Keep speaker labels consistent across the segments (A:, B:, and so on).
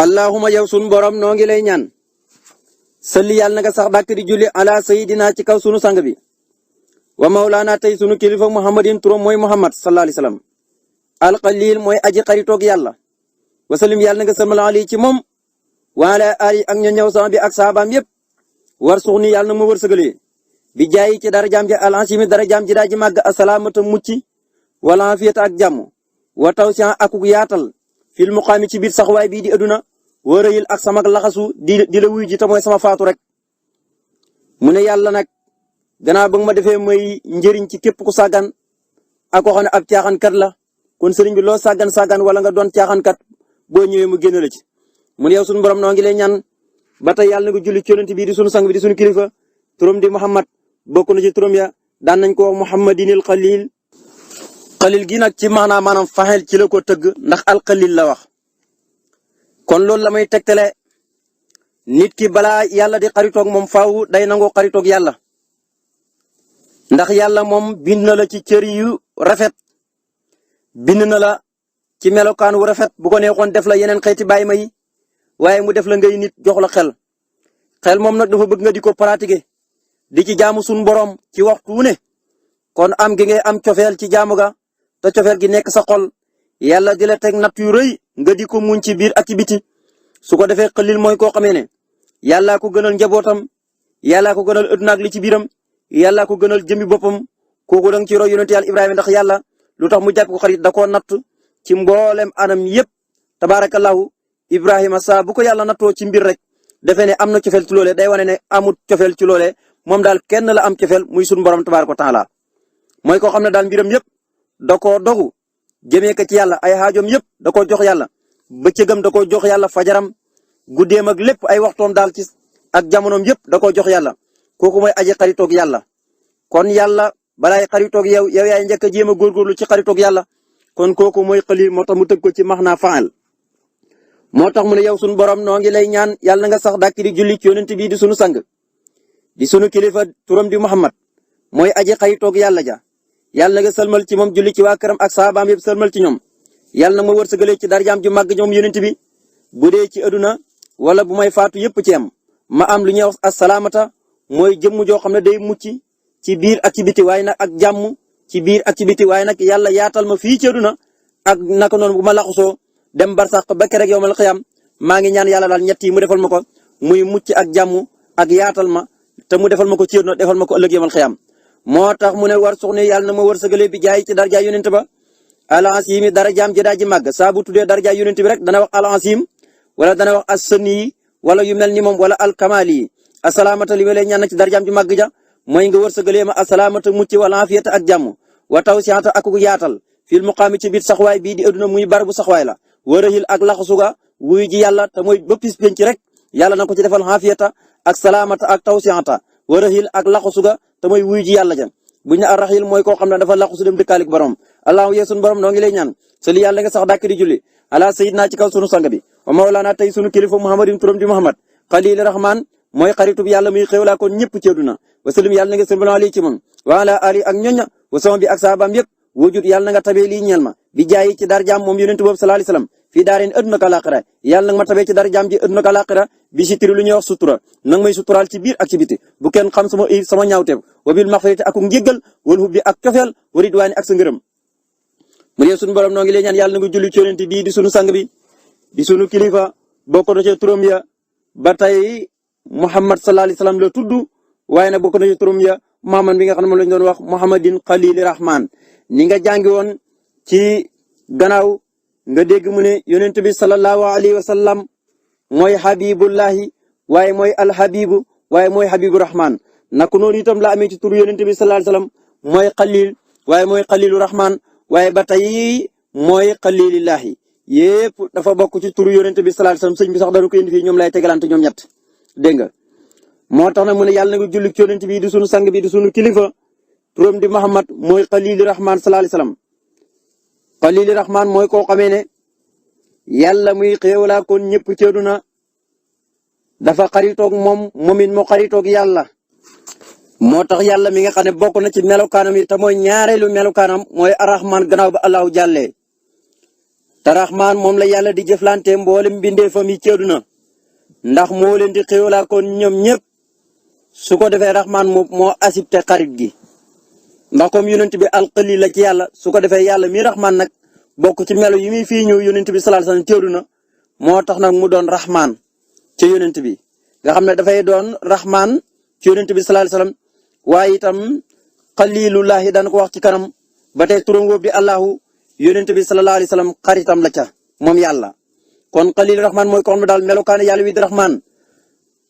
A: allahuma yow sunu borom noo ngi lay ñaan salli yàlla na nga sax dàkk di julli ala sayidina ci kaw sunu sang bi wa mawlaana tey sunu kilifa muhammadin turam mooy muhammad sallallahu alayhi wasallam alxalil mooy aji xaritoog yàlla wasalim yàlla na nga sëlmal ali ci moom wa ala ali ak ña ñëw sama bi ak saabaam yépp war suux ni yàlla na ma wërsëgalee bi jaayi ci darajaam ji alansimi darajaam ji daa ji màgg asalaamata mucc wala fiyata ak jàmm wa tawsiyan akuk yaatal fil muqaami ci biir saxwaay bii di aduna wërëyil ak sama laxasu di la wuy ji te mooy sama faatu rek mu ne yàlla nag gannaaw ba nga ma defee mooy njëriñ ci képp ku sàggan ak koo xam ne ab caaxaankat la kon sëriñ bi loo sàggan wala nga doon caaxaankat boo ñëwee mu génn la ci mu ne yow sunu borom noo ngi lay ñaan ba tey yàlla na nga julli ci yonent bii di sunu sang bi di sunu kilifa turam di Muhammad bokk na ci turam ya daan nañ ko wax Muhammadinil Xalil xalil gi nag ci maanaam faxel ci la ko tëgg ndax alxalil la wax kon loolu la may tegtale nit ki balaa yàlla di xaritoog moom faaw day nangoo xaritoog yàlla ndax yàlla moom bind na la ci cër yu rafet bind na la ci melokaan wu rafet bu ko neexoon def la yeneen xeeti bàyyi ma yi waaye mu def la ngay nit jox la xel moom nag dafa bëgg nga di ko pratiquer di ci jaamu sunu borom ci waxtu wu ne kon am gi ngay am cofeel ci jaamu ga te cofeel gi nekk sa xol yàlla di la teg natt yu rëy nga di ko muñ ci biir ak ci biti su ko defee xalil mooy koo xamee ne yàllaa ko gënal njabootam yàllaa ko gënal adduna ak li ci biiram yàllaa ko gënal jëmmi boppam kooku danga ci roy yonent yàlla Ibrahima ndax yàlla lu tax mu jàpp ko xarit da koo natt ci mboolem anam yépp tabaarakallahu Ibrahima saa bu ko yàlla nattoo ci mbir rek defe ne am na cofeel ci loolee day wane ne amut cofeel ci loolee moom daal kenn la am cofeel muy sunu borom tabaaraka taala mooy koo xam ne daal mbiram yépp da koo dogu jëmee ko ci yàlla ay xaajoom yépp da koo jox yàlla bëccëgam da koo jox yàlla fajaram guddeem ak lépp ay waxtoom daal ci ak jamonoom yépp da koo jox yàlla kooku mooy aji xaritoog yàlla kon yàlla balaay xaritoog yow yaay njëkk a jéem a góorgóorlu ci xaritoog yàlla kon kooku mooy xalil moo tax mu tëgg ko ci max naa faal moo tax mu ne yow sunu borom noo ngi lay ñaan yàlla na nga sax dàkk di julli ci yonent bii di sunu sang di sunu kilifa turam di Muhammad mooy aji xaritoog yàlla ja yàlla na nga sëlmal ci moom julli ci waa këram ak saabaam yëpp sëlmal ci ñoom yàlla na ma wërsëgalee ci darjaam ju màgg ñoom yonent bi bu dee ci aduna wala bu may faatu yëpp ci am ma am lu ñuy wax asalaamata mooy jëmm joo xam ne day mucc ci biir ak ci biti waaye nag ak jàmm ci biir ak ci biti waaye nag yàlla yaatal ma fii ci aduna ak naka noonu bu ma laxusoo dem barsàq ba keroog yowmal xiyaam maa ngi ñaan yàlla daal ñett yi mu defal ma ko muy mucc ak jàmm ak yaatal ma te mu defal ma ko ci aduna defal ma ko ëllëg yowmal xiyaam moo tax mu ne war soxna yàlla na ma wërsëgale bi jaay ci darja yonent ba al-asiim darajaam ji daa ji màgg saa bu tuddee darja yonent bi rek dana wax al-asiim wala dana wax as-sani wala yu mel ni moom wala al-kamaali asalaamata li ma lay ñaan ci darjaam ji màgg ja mooy nga wërsëgalee ma asalaamata mucc wala afiyata ak jàmm wa tawsiata ak yaatal fil muqaami ci biir saxwaay bii di aduna muy barabu saxwaay la wërëhil ak laxasuga wuyu ji yàlla te mooy ba pis penc rek yàlla na ko ci defal afiyata ak salaamata ak tawsiata wërëhil ak laxasuga te mooy wuyu ji yàlla ja bu ñu arraxil mooy koo xam ne dafa laqu su dem dëkkaalik borom allahu yee sunu borom noo ngi lay ñaan sali yàlla nga sax dàkk di julli ala sayidna ci kaw sunu sang bi wa mawlana tey sunu kilifa muhammadin turam di muhammad xalil rahman mooy xaritub yàlla muy xéewlaa kon ñëpp ci àdduna wa salim yàlla na nga sëlmal ali ci moom wa ala ali ak ñoña wa sama bi ak saabaam yëpp wujud yàlla na nga tabee lii ñeel ma bi jaayi ci darjaam moom yonent boobu sallallahu alayhi wasallam fii daarin adduna ka laaxira yàlla nag ma tabee ci darjaam ji adduna ka laaxira bi si tiri lu ñuy wax sutura nag may suturaal ci biir ak ci biti bu kenn xam sama ñaawteef wa bil maxfirati ak njéggal wal hubbi ak cofeel wa ridwaani ak sa ngërëm mu dee sunu borom noo ngi lay ñaan yàlla na nga julli ci yonent bii di sunu sang bi di sunu kilifa bokk na ci turam ya ba tey Muhammad sallallahu alayhi wasallam la tudd waaye nag bokk na ci turam ya Muhammad bi nga xam ne moom lañ doon wax Muhammadin Xalil Rahman ni nga jàngi woon ci gannaaw nga dégg mu ne yonent bi sallallahu alayhi wasallam mooy Habibullahi waaye mooy alhabibu waaye mooy Habibu Rahman naka noonu itam la amee ci turu yonent bi sallallahu alayhi wasallam mooy Xalil waaye mooy Xalilu Rahman waaye ba tey mooy Xalilillahi yépp dafa bokk ci turu yonent bi sallallahu alayhi wasallam sëñ bi sax dañu ko indi fii ñoom lay tegalante ñoom ñett dégg nga moo tax nag mu ne yàlla na nga julli ci yonent bi di sunu sang bi di sunu kilifa turam di Muhammad mooy Xalili Rahman sallallahu alayhi wasallam Xalili Rahman mooy koo xamee ne yàlla muy xéewalaa kon ñëpp ci àdduna dafa xaritoog moom it moo xaritoog yàlla moo tax yàlla mi nga xam ne bokk na ci melokaanam yi te mooy ñaareelu melokaanam mooy arrahman gannaaw ba allahu jàllee te raxmaan moom la yàlla di jëflante mboolem mbindeefam yi ci àddina ndax moo leen di xéewalaa kon ñoom ñëpp su ko defee raxmaan moo accepté xarit gi ndax comme yonent bi alqalil la ci yàlla su ko defee yàlla mi raxmaan nag bokk ci melo yi muy fii ñëw yonent bi sallallahu alayhi wasallam ci àddina moo tax nag mu doon raxmaan ci yonent bi nga xam ne dafay doon raxmaan ci yonent bi sallallahu alayhi wasallam waaye itam xalilullahi daan ko wax ci kanam ba tey turam wóob di allahu yonent bi sallallahu alayhi wasallam xaritam la ca moom yàlla kon xalilu raxmaan mooy ko xam ne daal melokaane yàlla wi di raxmaan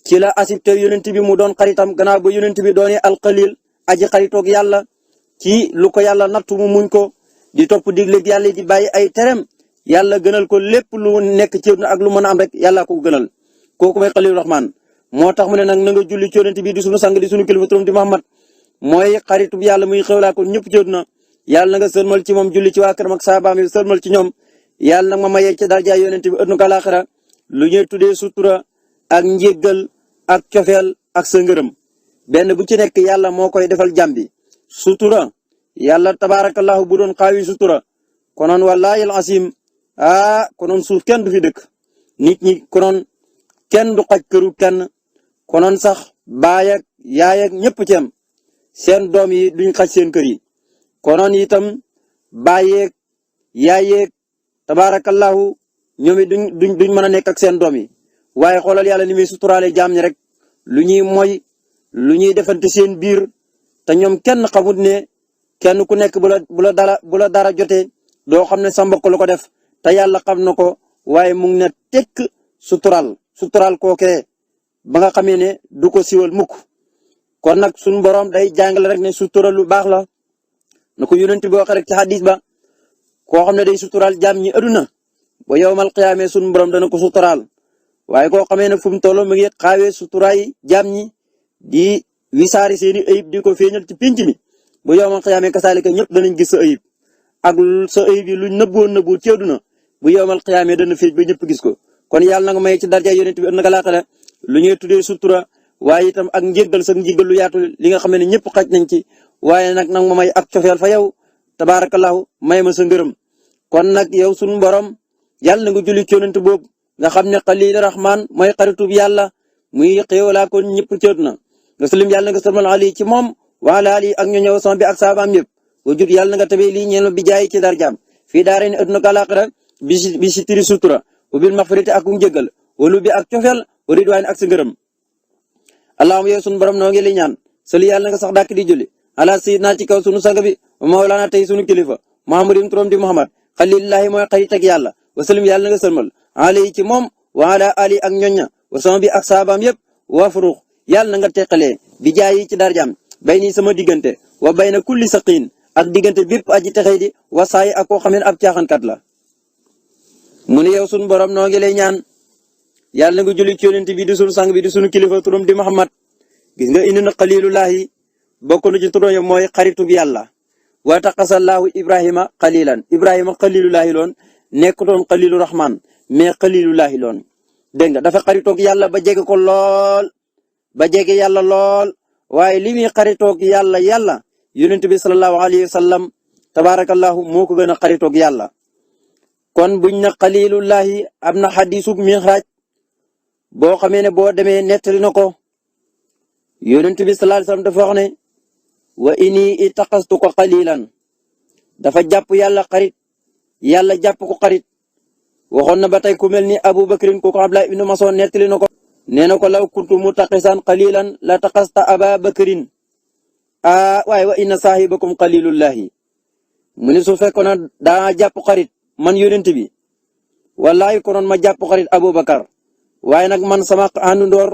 A: ci la accepté yonent bi mu doon xaritam gannaaw ba yonent bi doonee alxalil aji xaritoog yàlla ci lu ko yàlla nattu mu muñ ko di topp digleeg yàlla di bàyyi ay terem yàlla gënal ko lépp lu nekk ci ak lu mën a am rek yàlla ko gënal kooku mooy xalilu raxmaan moo tax mu ne nag na nga julli ci yonent bi di sunu sang di sunu kilifa turam di Muhammad mooy xaritub yàlla muy xewlaa ko ñëpp ci na yàlla na nga sëlmal ci moom julli ci waa këram ak saabaam yi sëlmal ci ñoom yàlla nag ma mayee ci darja yonent bi ëdduna ko àllaaxira lu ñuy tuddee sutura ak njéggal ak cofeel ak sa ngërëm benn bu ci nekk yàlla moo koy defal jàmbi sutura yàlla tabaarakallahu bu doon xaawi sutura konoon wallaahi al asim konoon suuf kenn du fi dëkk nit ñi konoon kenn du xaj këru kenn konoon sax baay ak yaay ak ñëpp ci am seen doom yi duñ xaj seen kër yi konoon itam baay yeeg yaay yeeg tabaarakallahu ñoom it duñ mën a nekk ak seen doom yi waaye xoolal yàlla ni muy suturaale jaam ñi rek lu ñuy moy lu ñuy defante seen biir te ñoom kenn xamut ne kenn ku nekk bu la dara jotee doo xam ne sa mbokk la ko def te yàlla xam na ko waaye mu ngi ne tekk suturaal kookee ba nga xamee ne du ko siwal mukk kon nag suñu borom day jàngale rek ne sutura lu baax la na ko yonent bi wax rek ci hadis ba koo xam ne day suturaal jaam ñi aduna ba yowmal qiyaame suñu borom dana ko suturaal waaye koo xamee ne fu mu toll mu ngi xaawee suturaay jaam ñi di wisaari seeni ayib di ko feeñal ci pénc mi bu yowmal qiyaame kasaalika ñëpp danañ gis sa ayib ak sa ayib yi luñ nëbbu ci aduna bu yowmal qiyaame dana feeñ ba ñëpp gis ko kon yàlla na nga may ci darja yonent bi ëllëg àllaaxira lu ñuy tuddee sutura waaye itam ak njéggal sa njéggal lu yaatu li nga xam ne ñëpp xaj nañ ci waaye nag ma may ak cofeel fa yow tabaarakallahu may ma sa ngërëm kon nag yow sunu borom yàlla na nga julli ci yonent boobu nga xam ne xaliil rahmaan mooy xaritub yàlla muy xéewalaa kon ñëpp ci na nga salim yàlla na nga salmal ali ci moom waala ali ak ñu ñëw sama bi ak saabaam yëpp wa jut yàlla na nga tabe lii ñeel bi jaay ci darjaam fii daare ni adduna ko àllaaxira bi si tiri sutura ubil maxfirati ak njëggal walu bi ak cofeel wa ridwaan ak sa ngërëm allahumma yow sunu borom noo ngi li ñaan sali yàlla na nga sax dàkk di julli ala sayyidina ci kaw sunu sang bi mawlana tey sunu kilifa muhammadin turam di muhammad xalilullahi mooy xarit ak yàlla wa salim yàlla na nga sëlmal alayhi ci moom wa ala ali ak ñoñña wa sama bi ak saabaam yëpp wa furuux yàlla na nga teqalee bi jaay yi ci darjaam bay nii sama diggante wa bay na kulli saqiin ak diggante bépp aji texee di wa saay ak koo xam ne ab caaxaankat la mu ne yow sunu borom noo ngi lay ñaan yàlla na nga julli ci yonent bi di sunu sang bi di sunu kilifa turam di Muhammad gis nga indi na xalilullahi bokk na ci turam yi mooy xaritu bi yàlla wa taqasallahu Ibrahima xalilan Ibrahima xalilullahi loon nekkutoon xalilu rahman mais xalilullahi loon dégg nga dafa xaritoog yàlla ba jege ko lool ba jege yàlla lool waaye li muy xaritoog yàlla yonent bi sallallahu alayhi wa sallam tabaarakallahu moo ko gën a xaritoog yàlla kon buñ na xalilullahi am na xadisu mixraaj boo xamee ne boo demee nettali na ko yonent bi sallallahu alayhi wasallam dafa wax ne wa inni itaqastu ko xalilan dafa jàpp yàlla xarit yàlla jàpp ko xarit waxoon na ba tey ku mel ni Abu Bakrin ko Abdullah ibn Mas'ud nettali na ko nee na ko law kuntu mutaqisan xalilan la taqasta Aba Bakrin waaye wa inna saahibakum xalilullahi mu ne su fekkoon daa jàpp xarit man yonent bi wallahi konoon ma jàpp xarit Abubakar waaye nag man sama àndandoor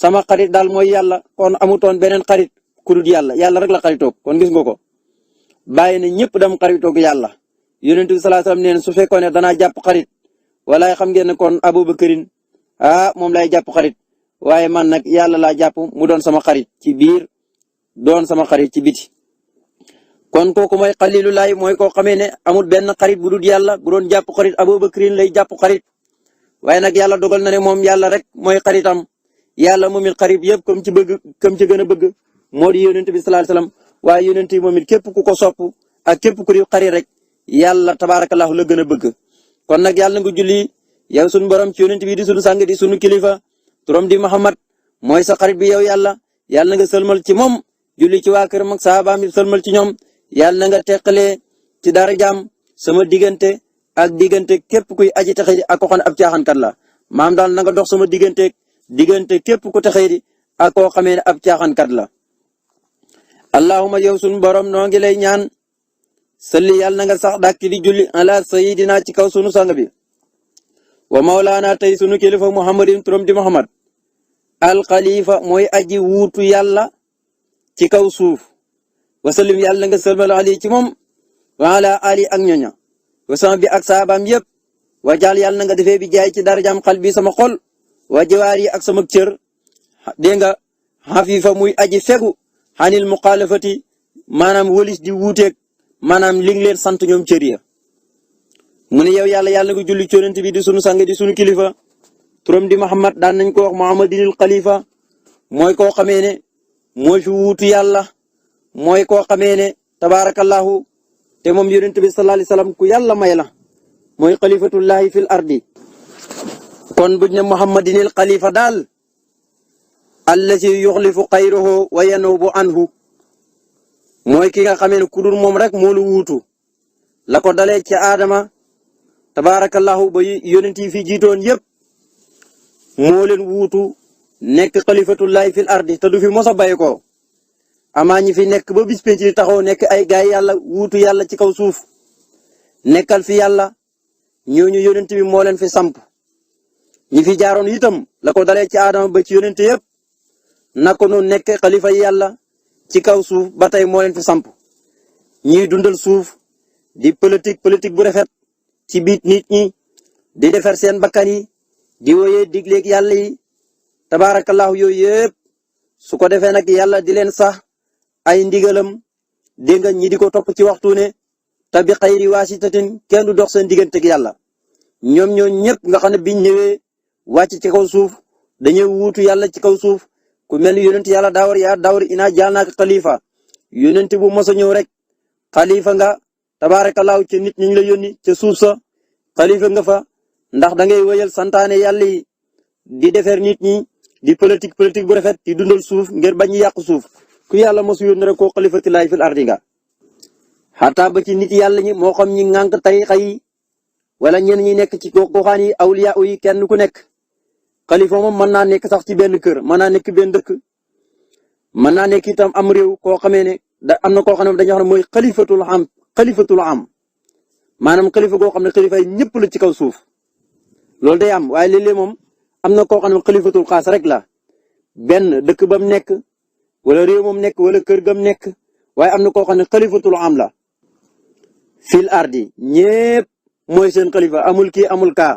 A: sama xarit daal mooy yàlla kon amutoon beneen xarit ku dul yàlla rek la xaritoog kon gis nga ko bàyyi na ñëpp dem xaritoog yàlla yonent bi sallallahu alayhi wasallam neen su fekkoon ne danaa jàpp xarit walaay xam ngeen ne kon Abubakarin moom lay jàpp xarit waaye man nag yàlla laa jàpp mu doon sama xarit ci biir doon sama xarit ci biti kon kooku mooy xalilulaay mooy koo xamee ne amul benn xarit bu dul yàlla bu doon jàpp xarit Abubakarin lay jàpp xarit waaye nag yàlla dogal na ne moom yàlla rek mooy xaritam yàlla moom it xarit yëpp comme ci gën a bëgg moo di yonent bi sallallahu alayhi wasallam waaye yonent yi moom it képp ku ko sopp ak képp ku di xarit rek yàlla tabaarakallahu la gën a bëgg kon nag yàlla nga julli yow sunu borom ci yonent bi di sunu sang di sunu kilifa turam di Muhammad mooy sa xarit bi yow yàlla yàlla nga sëlmal ci moom julli ci waa këram ak saabaam yi sëlmal ci ñoom yàlla nga teqalee ci darajaam sama diggante ak diggante képp kuy aji taxe di ak ko xam ne ab caaxaankat la maam daal na nga dox sama diggante képp ku taxe di ak koo xamee ne ab caaxaankat la. allahumma yow sunu borom noo ngi lay ñaan salli yàlla na nga sax dàkk di julli ala sayidina ci kaw sunu sang bi wa mawlaana tey sunu kilifa muhammadin turam di muhammad al xalifa mooy aji wuutu yàlla ci kaw suuf wasallim yàlla nga sëlmal ali ci moom wa ala ali ak ñoña wasama bi ak saabaam yëpp wa jaal yàlla nga defee bi jaay ci darajaam xal bi sama xol wa jawaar yi ak sama cër dégg nga xafifa muy aji fegu xanil muxaalafati maanaam wëlis di wuuteeg maanaam li nga leen sant ñoom cër ya mu ne yow yàlla nga julli ci yonent bi di sunu sang di sunu kilifa turam di Muhammad daan nañ ko wax Muhammadinil Khalifa mooy koo xamee ne mooy fi wuutu yàlla mooy koo xamee ne tabaarakallahu te moom yonent bi sallallahu alayhi wasallam ku yàlla may la mooy xalifatullahi fil ardi kon buñ ne Muhammadinil Khalifa daal allazi yuxlifu xayruhu wa yanubu anhu mooy ki nga xamee ne ku dul moom rek moo lu wuutu la ko dalee ci Adama tabaarakallahu ba yonent yi fi jiitoon yëpp moo leen wuutu nekk xalifatullahi fil ardi te du fi mos a bay ko amaa ñi fi nekk ba bis penc taxaw nekk ay gaay yàlla wuutu yàlla ci kaw suuf nekkal fi yàlla ñooñu yonent bi moo leen fi samp ñi fi jaaroon itam la ko dalee ci Adama ba ci yonent yëpp naka noonu nekk xalifa yàlla ci kaw suuf ba tey moo leen fi samp ñiy dundal suuf di politique bu rafet ci biit nit ñi di defar seen bakkan yi di woyee digleeg yàlla yi tabaarakallahu yooyu yëpp su ko defee nag yàlla di leen sax ay ndigalam dégg nga ñi di ko topp ci waxtu ne te bi xayri waasitatin kenn du dox seen digganteeg yàlla ñoom ñoo ñëpp nga xam ne biñ ñëwee wàcc ci kaw suuf dañuy wuutu yàlla ci kaw suuf ku mel ni yonent yàlla daawar ina jaalnaaka xalifa yonent bu mos a ñëw rek xalifa nga tabaarakallahu ci nit ñi la yónni ca suuf sa xalifa nga fa ndax da ngay wëyal santaane yàlla yi di defar nit ñi di politique bu rafet di dundal suuf ngir bañ a yàq suuf ku yàlla mosu yónni rek koo xalifatillaahi fil ardi nga xataa ba ci nit yàlla ñi moo xam ñi ŋànk tarixa yi wala ñenn ñi nekk ci goxaan yi awliya yi kenn ku nekk xalifa moom mën naa nekk sax ci benn kër mën naa nekk benn dëkk mën naa nekk itam am réew koo xamee ne am na koo xam ne dañuy wax ne mooy xalifatul am maanaam xalifa goo xam ne xalifa yi ñëpp la ci kaw suuf loolu day am waaye léeg-léeg moom am na koo xam ne xalifatul xaas rek la benn dëkk ba mu nekk wala réew moom nekk wala kër gam nekk waaye am na koo xam ne xalifatul am la fil ardi ñëpp mooy seen xalifa amul kii amul kaa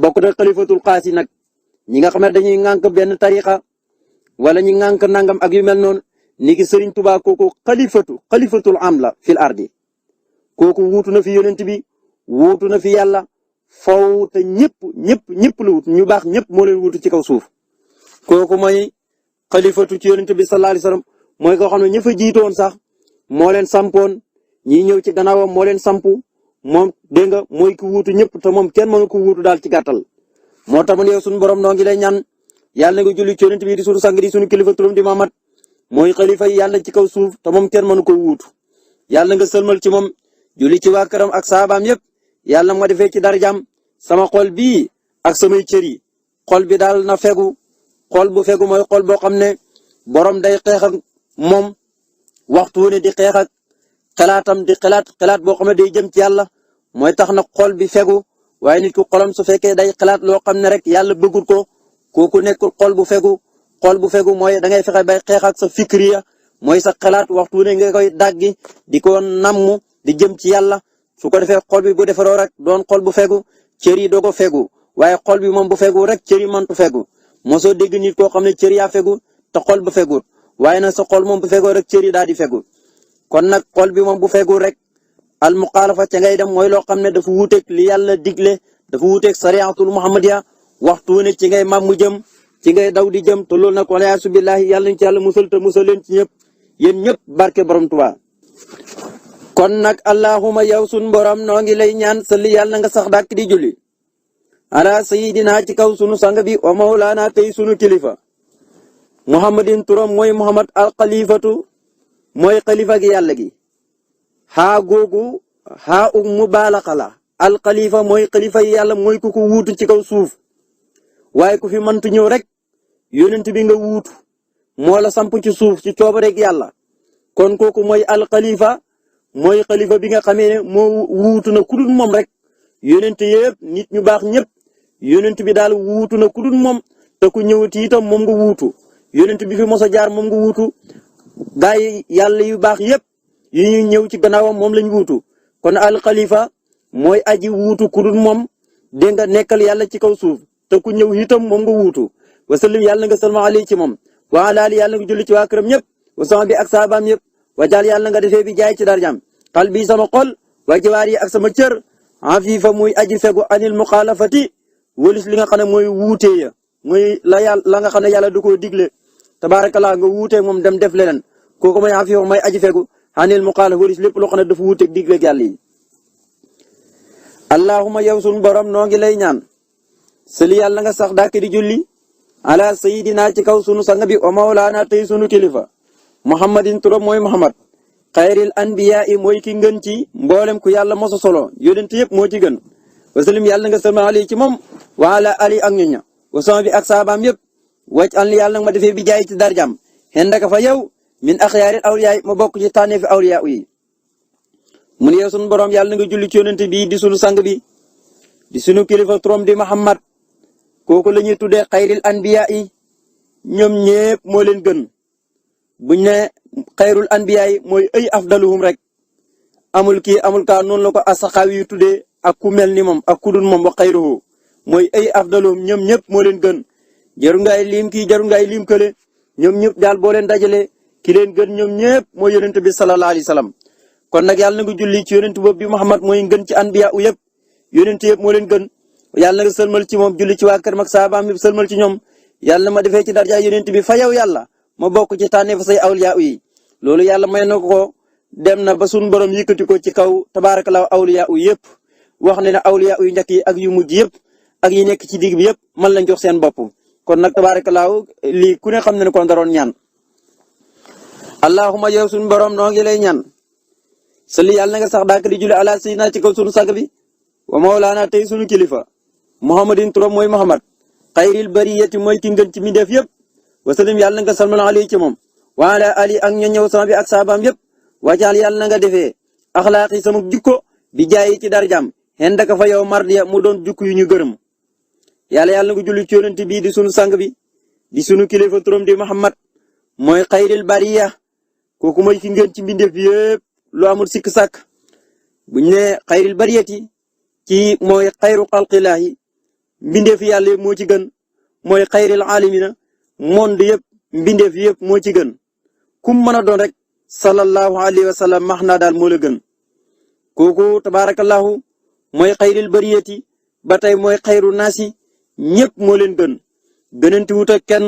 A: bokk na xalifatul xaas yi nag ñi nga xam ne dañuy ŋànk benn tarixa wala ñi ŋànk nangam ak yu mel noonu ni ki Serigne Touba kooku xalifatul am la fil ardi kooku wuutu na fi yonent bi wuutu na fi yàlla faw te ñëpp la wut ñu baax ñëpp moo leen wuutu ci kaw suuf kooku mooy xalifatu ci yonent bi sallallahu alayhi wasallam mooy koo xam ne ña fa jiitoon sax moo leen sampoon ñi ñëw ci gannaawam moo leen sampu moom dégg nga mooy ku wuutu ñëpp te moom kenn mënu ko wuutu daal ci gàttal moo tax man yow suñu borom noo ngi lay ñaan yàlla nga julli ci yonent bi di sunu sang di sunu kilifa turam di Muhammad mooy xalifa yi yàlla ci kaw suuf te moom kenn mënu ko wuutu yàlla nga sëlmal ci moom julli ci waa këram ak saabaam yëpp yàlla ma defee ci darajaam sama xol bii ak samay cër yi xol bi daal na fegu xol bu fegu mooy xol boo xam ne borom day xeex ak moom waxtu wu ne di xeex ak xalaatam di xalaat boo xam ne day jëm ci yàlla mooy tax na xol bi fegu waaye nit ku xolam su fekkee day xalaat loo xam ne rek yàlla bëggul ko kooku nekkul xol bu fegu mooy da ngay fexe bay xeex ak sa fikriya mooy sa xalaat waxtu wu ne nga koy daggi di ko namm di jëm ci yàlla su ko defee xol bi bu defaroo rek doon xol bu fegu cër yi doo ko fegu waaye xol bi moom bu fegu rek cër yi mëntu fegu mosoo dégg nit koo xam ne cër yaa fegu te xol bu fegu waaye nag sa xol moom bu fegoo rek cër yi daal di fegu kon nag xol bi moom bu fegu rek al muxaalafa ca ngay dem mooy loo xam ne dafa wuuteeg li yàlla digle dafa wuuteeg sariyatul muhammadiya waxtu wu ne ci ngay màmm jëm ci ngay daw di jëm te loolu nag wala yaasu billahi yàlla ñu ci yàlla musal te musal leen ci ñëpp yéen ñëpp barke borom Tuubaa kon nag allahuma yow sun borom noo ngi lay ñaan salli yàlla nga sax dàkk di julli ala sayidina ci kaw sunu sang bi wa mawlaana tey sunu kilifa muhammadin turam mooy muhammad al xalifatu mooy xalifa gi yàlla gi xaa googu xaa u mubaalaxa la al xalifa mooy xalifa yi yàlla mooy ku ko wuutu ci kaw suuf waaye ku fi mëntu ñëw rek yonent bi nga wuutu moo la samp ci suuf ci coobareeg yàlla kon kooku mooy al xalifa mooy xalifa bi nga xamee ne moo wuutu na ku dul moom rek yonent yëpp nit ñu baax ñëpp yonent bi daal wuutu na ku dul moom te ku ñëwati itam moom nga wuutu yonent bi fi mos a jaar moom nga wuutu gaa yi yàlla yu baax yëpp yi ñuy ñëw ci gannaawam moom lañ wuutu kon al xalifa mooy aji wuutu ku dul moom dégg nga nekkal yàlla ci kaw suuf te ku ñëw itam moom nga wuutu wasallim yàlla nga salma ali ci moom wa ala ali yàlla nga julli ci waa këram ñëpp wa sama bi ak saabaam yëpp wajaal yàlla nga defee bi jaay ci darjam xal bi sama xol wa jiwaar yi ak sama cër afifa muy aji fegu anil muxaalafati wëlis li nga xam ne mooy wuutee ya mooy la nga xam ne yàlla du ko digle tabaarakallaa nga wuutee moom dem def leneen kooku mooy afifa mooy aji fegu anil muxaalafa wëlis lépp loo xam ne dafa wuuteeg digleeg yàlla yi allahuma yow sunu borom noo ngi lay ñaan sëli yàlla nga sax dàkk di julli ala sayidina ci kaw sunu sang bi wa mawlaana tey sunu kilifa muhammadin turam mooy muhammad xayril anbiya yi mooy ki ngën ci mboolem ku yàlla mosa solo yonent yëpp moo ci gën wasalim yàlla nga sama ali ci moom wa ala ali ak ñoña wa sama bi ak saabaam yëpp wàcc an li yàlla nga ma defee bi jaay ci darjam xendaka fa yow min axyaaril awliya ma bokk ci tànneefi awliya yi mun yow sunu borom yàlla nga julli ci yonent bi di sunu sang bi di sunu kilifa turam di muhammad kooku la ñuy tuddee xayril anbiya yi ñoom ñëpp moo leen gën buñ ne xayrul anbiya yi mooy ay afdaluhum rek amul kii amul kaa noonu la ko asaxaawi yu tuddee ak ku mel ni moom ak ku dul moom wa xayruhu mooy ay afdaluhum ñoom ñëpp moo leen gën jaru ngay lim kii jaru ngay lim kële ñoom ñëpp daal boo leen dajale ki leen gën ñoom ñëpp mooy yonent bi sallallahu alayhi wasallam kon nag yàlla na nga julli ci yonent boobu bi Muhammad mooy gën ci anbiya u yëpp yonent yëpp moo leen gën yàlla na nga sëlmal ci moom julli ci waa kër mag saabaam yëpp sëlmal ci ñoom yàlla na ma defee ci darja yonent bi fa yow yàlla ma bokk ci tànnee fa say awliya yi loolu yàlla may na ko dem na ba suñu borom yëkkati ko ci kaw tabaarakallaahu awliya yëpp wax ne ne awliya yu njëkk yi ak yu mujj yëpp ak yi nekk ci digg bi yëpp man lañ jox seen bopp kon nag tabaarakallaahu lii ku ne xam na ne ko daroon ñaan allahumma yow suñu borom noo ngi lay ñaan salli yàlla na nga sax daak di julli ala sayyidina ci kaw sunu sag bi wa mawlaana tey sunu kilifa muhammadin turam mooy muhammad xayril bariyati mooy ki ngën ci mindeef yëpp wasalim yàlla na nga salmal alayhi ci moom wa ala ali ak ña ñëw sama bi ak saabaam yëpp wajaal yàlla na nga defee axlaaqi sama jukko bi jaayi ci darjam xendaka fa yow mardiya mu doon jukk yu ñu gërëm yàlla na nga julli ci yonent bii di sunu sang bi di sunu kilifa turam di muhammad mooy xayril bariya kooku mooy ki ngën ci mbindeef yëpp lu amul sikk sàkk buñ ne xayril bariyati ci mooy xayru xalqilaahi mbindeef yàlla yëpp moo ci gën mooy xayril aalimina monde yëpp mbindeef yëpp moo ci gën kum mën a doon rek sallallahu alayhi wa sallam max naa daal moo la gën kooku tabaarakallahu mooy xayril bariyati ba tey mooy xayru naasi ñëpp moo leen gën gënanti wut ak kenn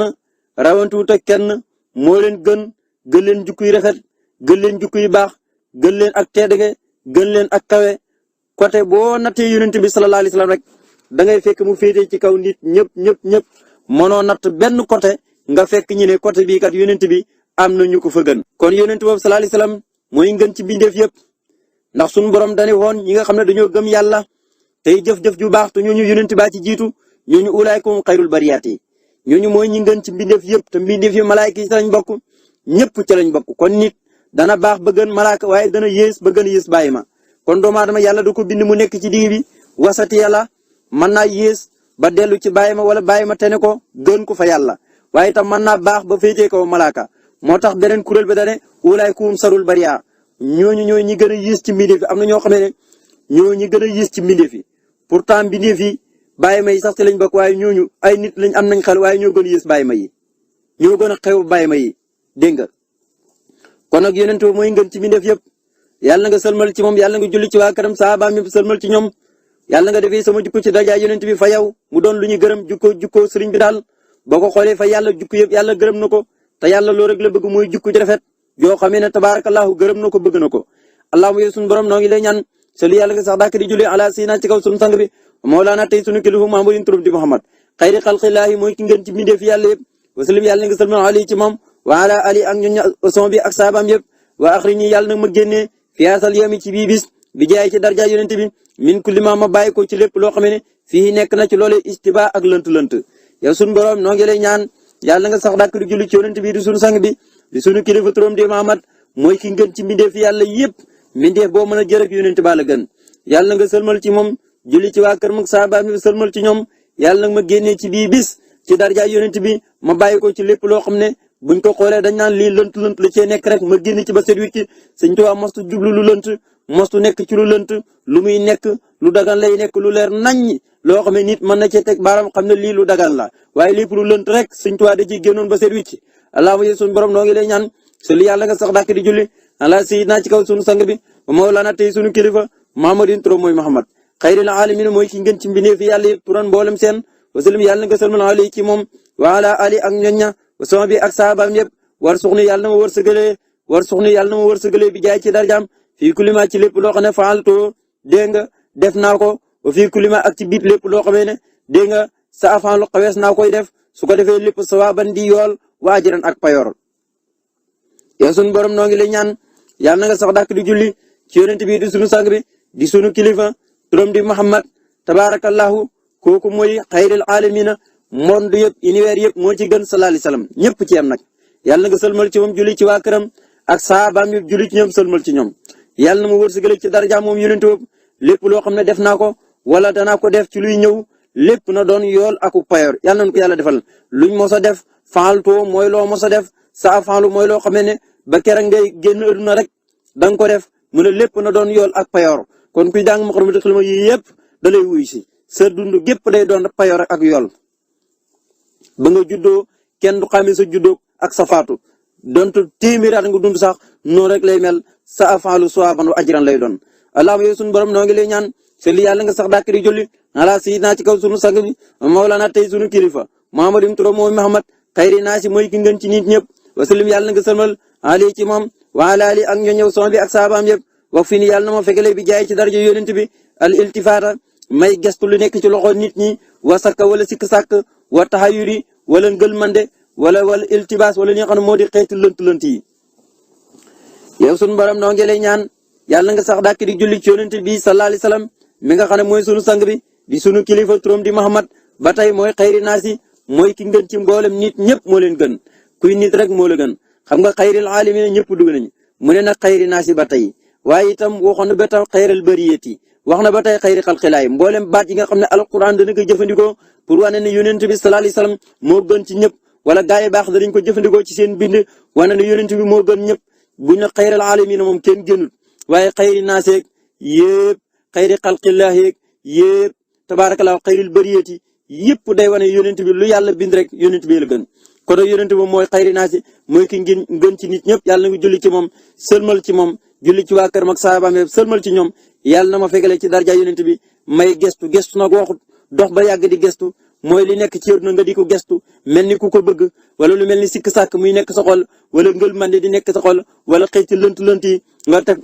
A: rawanti wut ak kenn moo leen gën gën leen jukku yu rafet gën leen jukku yu baax gën leen ak teedage gën leen ak kawe côté boo nattee yonent bi sallallahu alayhi wa sallam rek da ngay fekk mu féetee ci kaw nit ñëpp mënoo natt benn côté nga fekk ñu ne côté bii kat yonent bi am na ñu ko fa gën. kon yonent boobu sallallahu alayhi wa sallam mooy ngën ci bindeef yëpp ndax suñu borom dañuy woon ñi nga xam ne dañoo gëm yàlla tey jëf-jëf ju baax te ñooñu yonent baa ci jiitu ñooñu ulaayikum xayrul bariyaati ñooñu mooy ñi ngën ci bindeef yëpp te bindeef yi malaayka yi ci lañ bokk ñëpp ci lañ bokk kon nit dana baax ba gën malaaka waaye dana yées ba gën a yées bàyyi ma kon doomu aadama yàlla du ko bind mu nekk ci digg bi wasati yàlla mën naa yées ba dellu ci bàyyi ma wala bàyyi ma tene ko gën ko fa yàlla waaye itam mën naa baax ba féetee ko malaaka moo tax beneen kuréel bi dane ulaayikum sarul bariya ñooñu ñooy ñi gën a yées ci mbindeef yi am na ñoo xam ne ñoo ñi gën a yées ci mbindeef yi pourtant mbindeef yi bàyyi ma yi sax ci lañ bokk waaye ñooñu ay nit lañ am nañ xel waaye ñoo gën a yées bàyyi ma yi ñoo gën a xew bàyyi ma yi dégg nga kon nag yonent bi mooy ngën ci mbindeef yëpp yàlla nga sëlmal ci moom yàlla nga julli ci waa këram saabaam yëpp sëlmal ci ñoom yàlla nga defee sama jukko ci dajaay yonent bi fa yow mu doon lu ñu gërëm jukko sëriñ bi daal boo ko xoolee fa yàlla jukko yëpp yàlla gërëm na ko te yàlla loolu rek la bëgg mooy jukko ji rafet yoo xamee ne tabaarakallaahu gërëm na ko bëgg na ko allahumma yow sunu borom noo ngi lay ñaan salli yàlla nga sax dàkk di julli ala sayyidina ci kaw sunu sang bi mawlaana tey sunu kilifa Muhammadin turam di Muhammad xayri xalqillaahi mooy ki ngeen ci mbindeef yàlla yëpp wasallim yàlla nga salmal ali ci moom wa ala ali ak ñoñ son bi ak saabaam yëpp wa axrini yàlla nag ma génnee fi asal yami ci bii bis bi jaay ci darja yonent bi min kulli ma bàyyi ko ci lépp loo xam ne fii nekk na ci loole istiba ak lënt-lënt yow sunu borom noo ngi lay ñaan yàlla nga sax dàkk di julli ci yonent bi di sunu sang bi di sunu kilifa turam di Muhammad mooy ki ngeen ci mbindeef yàlla yëpp mbindeef boo mën a jër ak yonent ba la gën yàlla nga sëlmal ci moom julli ci waa kër mag saabaam bi sëlmal ci ñoom yàlla nag ma génnee ci bii bis ci darja yonent bi ma bàyyi ko ci lépp loo xam ne buñ ko xoolee dañ naan lii lënt la cee nekk rek ma génn ci ba set wi ci Sëñ Tuubaa mostu jublu lu lënt mostu nekk ci lu lënt lu muy nekk lu dagan lay nekk lu leer naññ loo xam ne nit mën na cee teg baaram xam ne lii lu dagan la waaye lépp lu lënt rek Sëñ Tuubaa da ciy génnoon ba set wi ci allahumma yow sunu borom noo ngi lay ñaan sëli yàlla nga sax dàkk di julli ala sayyidina ci kaw sunu sang bi wa mawlana tey sunu kilifa Muhammadin turam mooy Muhammad xayril alamin mooy ki ngeen ci mbindeef yàlla yëpp turan mboolem seen wasallam yàlla nga salmal alayhi ci moom wa ala ali ak ñoñña sama bi ak saabaam yëpp war suxni yàlla na ma wërsëgalee bi jaay ci darjaam fii kulima ci lépp loo xam ne faaltu dégg nga def naa ko wa fii kulima ak ci biit lépp loo xamee ne dégg nga sa afan lu xawees naa koy def su ko defee lépp sawaaban di yool wa ajran ak payor yow sunu borom noo ngi lay ñaan yàlla na nga sax dàkk di julli ci yonent bi di sunu sang bi di sunu kilifa turam di Muhammad tabarakallahu kooku mooy xayril alamina monde yëpp univers yëpp moo ci gën sallallahu alayhi wasallam ñëpp ci yam nag yàlla na nga sëlmal ci moom julli ci waa këram ak saabaam yëpp julli ci ñoom sëlmal ci ñoom yàlla na ma wërsëgale ci daraja moom yonent boobu lépp loo xam ne def naa ko wala danaa ko def ci luy ñëw lépp na doon yool aku payor yàlla nañu ko yàlla defal luñ mos a def faaltoo mooy loo mos a def saa faalu mooy loo xam ne ba keroog ngay génn aduna rek da nga ko def mu ne lépp na doon yool ak payor kon kuy jàng Moukhaddamatoul Khidma yi yëpp da lay wuy si sa dund gépp day doon payor ak yool ba nga juddoo kenn du xamee sa juddoo ak sa faatu donte téeméeri at nga dund sax noonu rek lay mel sa afaalu sawaaban wa ajran lay doon allahumma yow sunu borom noo ngi lay ñaan selli yàlla nga sax dàkk di julli ala sayyidina ci kaw sunu sang bi mawlana tey sunu kilifa Muhammadin turam mooy Muhammad xayri naasi mooy ki ngeen ci nit ñëpp wasallim yàlla nga sëlmal ali ci moom wa ala ali ak ñoo ñëw son bi ak saabaam yëpp wax fi ni yàlla na ma fekale bi jaay ci daraja yonent bi al iltifaata may gestu lu nekk ci loxo nit ñi wa sakka wala sikk sàkk wa taxayuri wala ngëlmande wala iltibaas wala li nga xam ne moo di xeeti lënt yi yow sunu borom noo ngi lay ñaan yàlla nga sax dàkk di julli ci yonent bi sallallahu alayhi wasallam mi nga xam ne mooy sunu sang bi di sunu kilifa turam di Muhammad ba tey mooy xayri naasi mooy ki ngën ci mboolem nit ñëpp moo leen gën kuy nit rek moo la gën xam nga xayril alamin ñëpp dugg nañu mu ne nag xayri naasi ba tey waaye itam waxoon na ba tey xayral bariyati wax na ba tey xayri xalqilaay mboolem baat yi nga xam ne alquran dana ko jëfandikoo pour wane ne yonent bi sallallahu alayhi wasallam moo gën ci ñëpp wala gaa yi baax danañ ko jëfandikoo ci seen bind wane ne yonent bi moo gën ñëpp buñ ne xayral alamin moom kenn gënul waaye xayri naaseeg yëpp xayri xalqilaay yëpp tabarakallah xayril bariyati yëpp day wane yonent bi lu yàlla bind rek yonent bi la gën kon nag yonent bi mooy xayri naasi mooy ki gën ci nit ñëpp yàlla na nga julli ci moom sëlmal ci moom julli ci waa kër mag saabaam yëpp sëlmal ci ñoom yàlla na ma fegale ci darja yonent bi may gestu nag waxut dox ba yàgg di gestu mooy li nekk ci na nga di ko gestu mel ni ku ko bëgg wala lu mel ni sikk sàkk muy nekk sa xol wala ngël mande di nekk sa xol wala xëyti lënt yi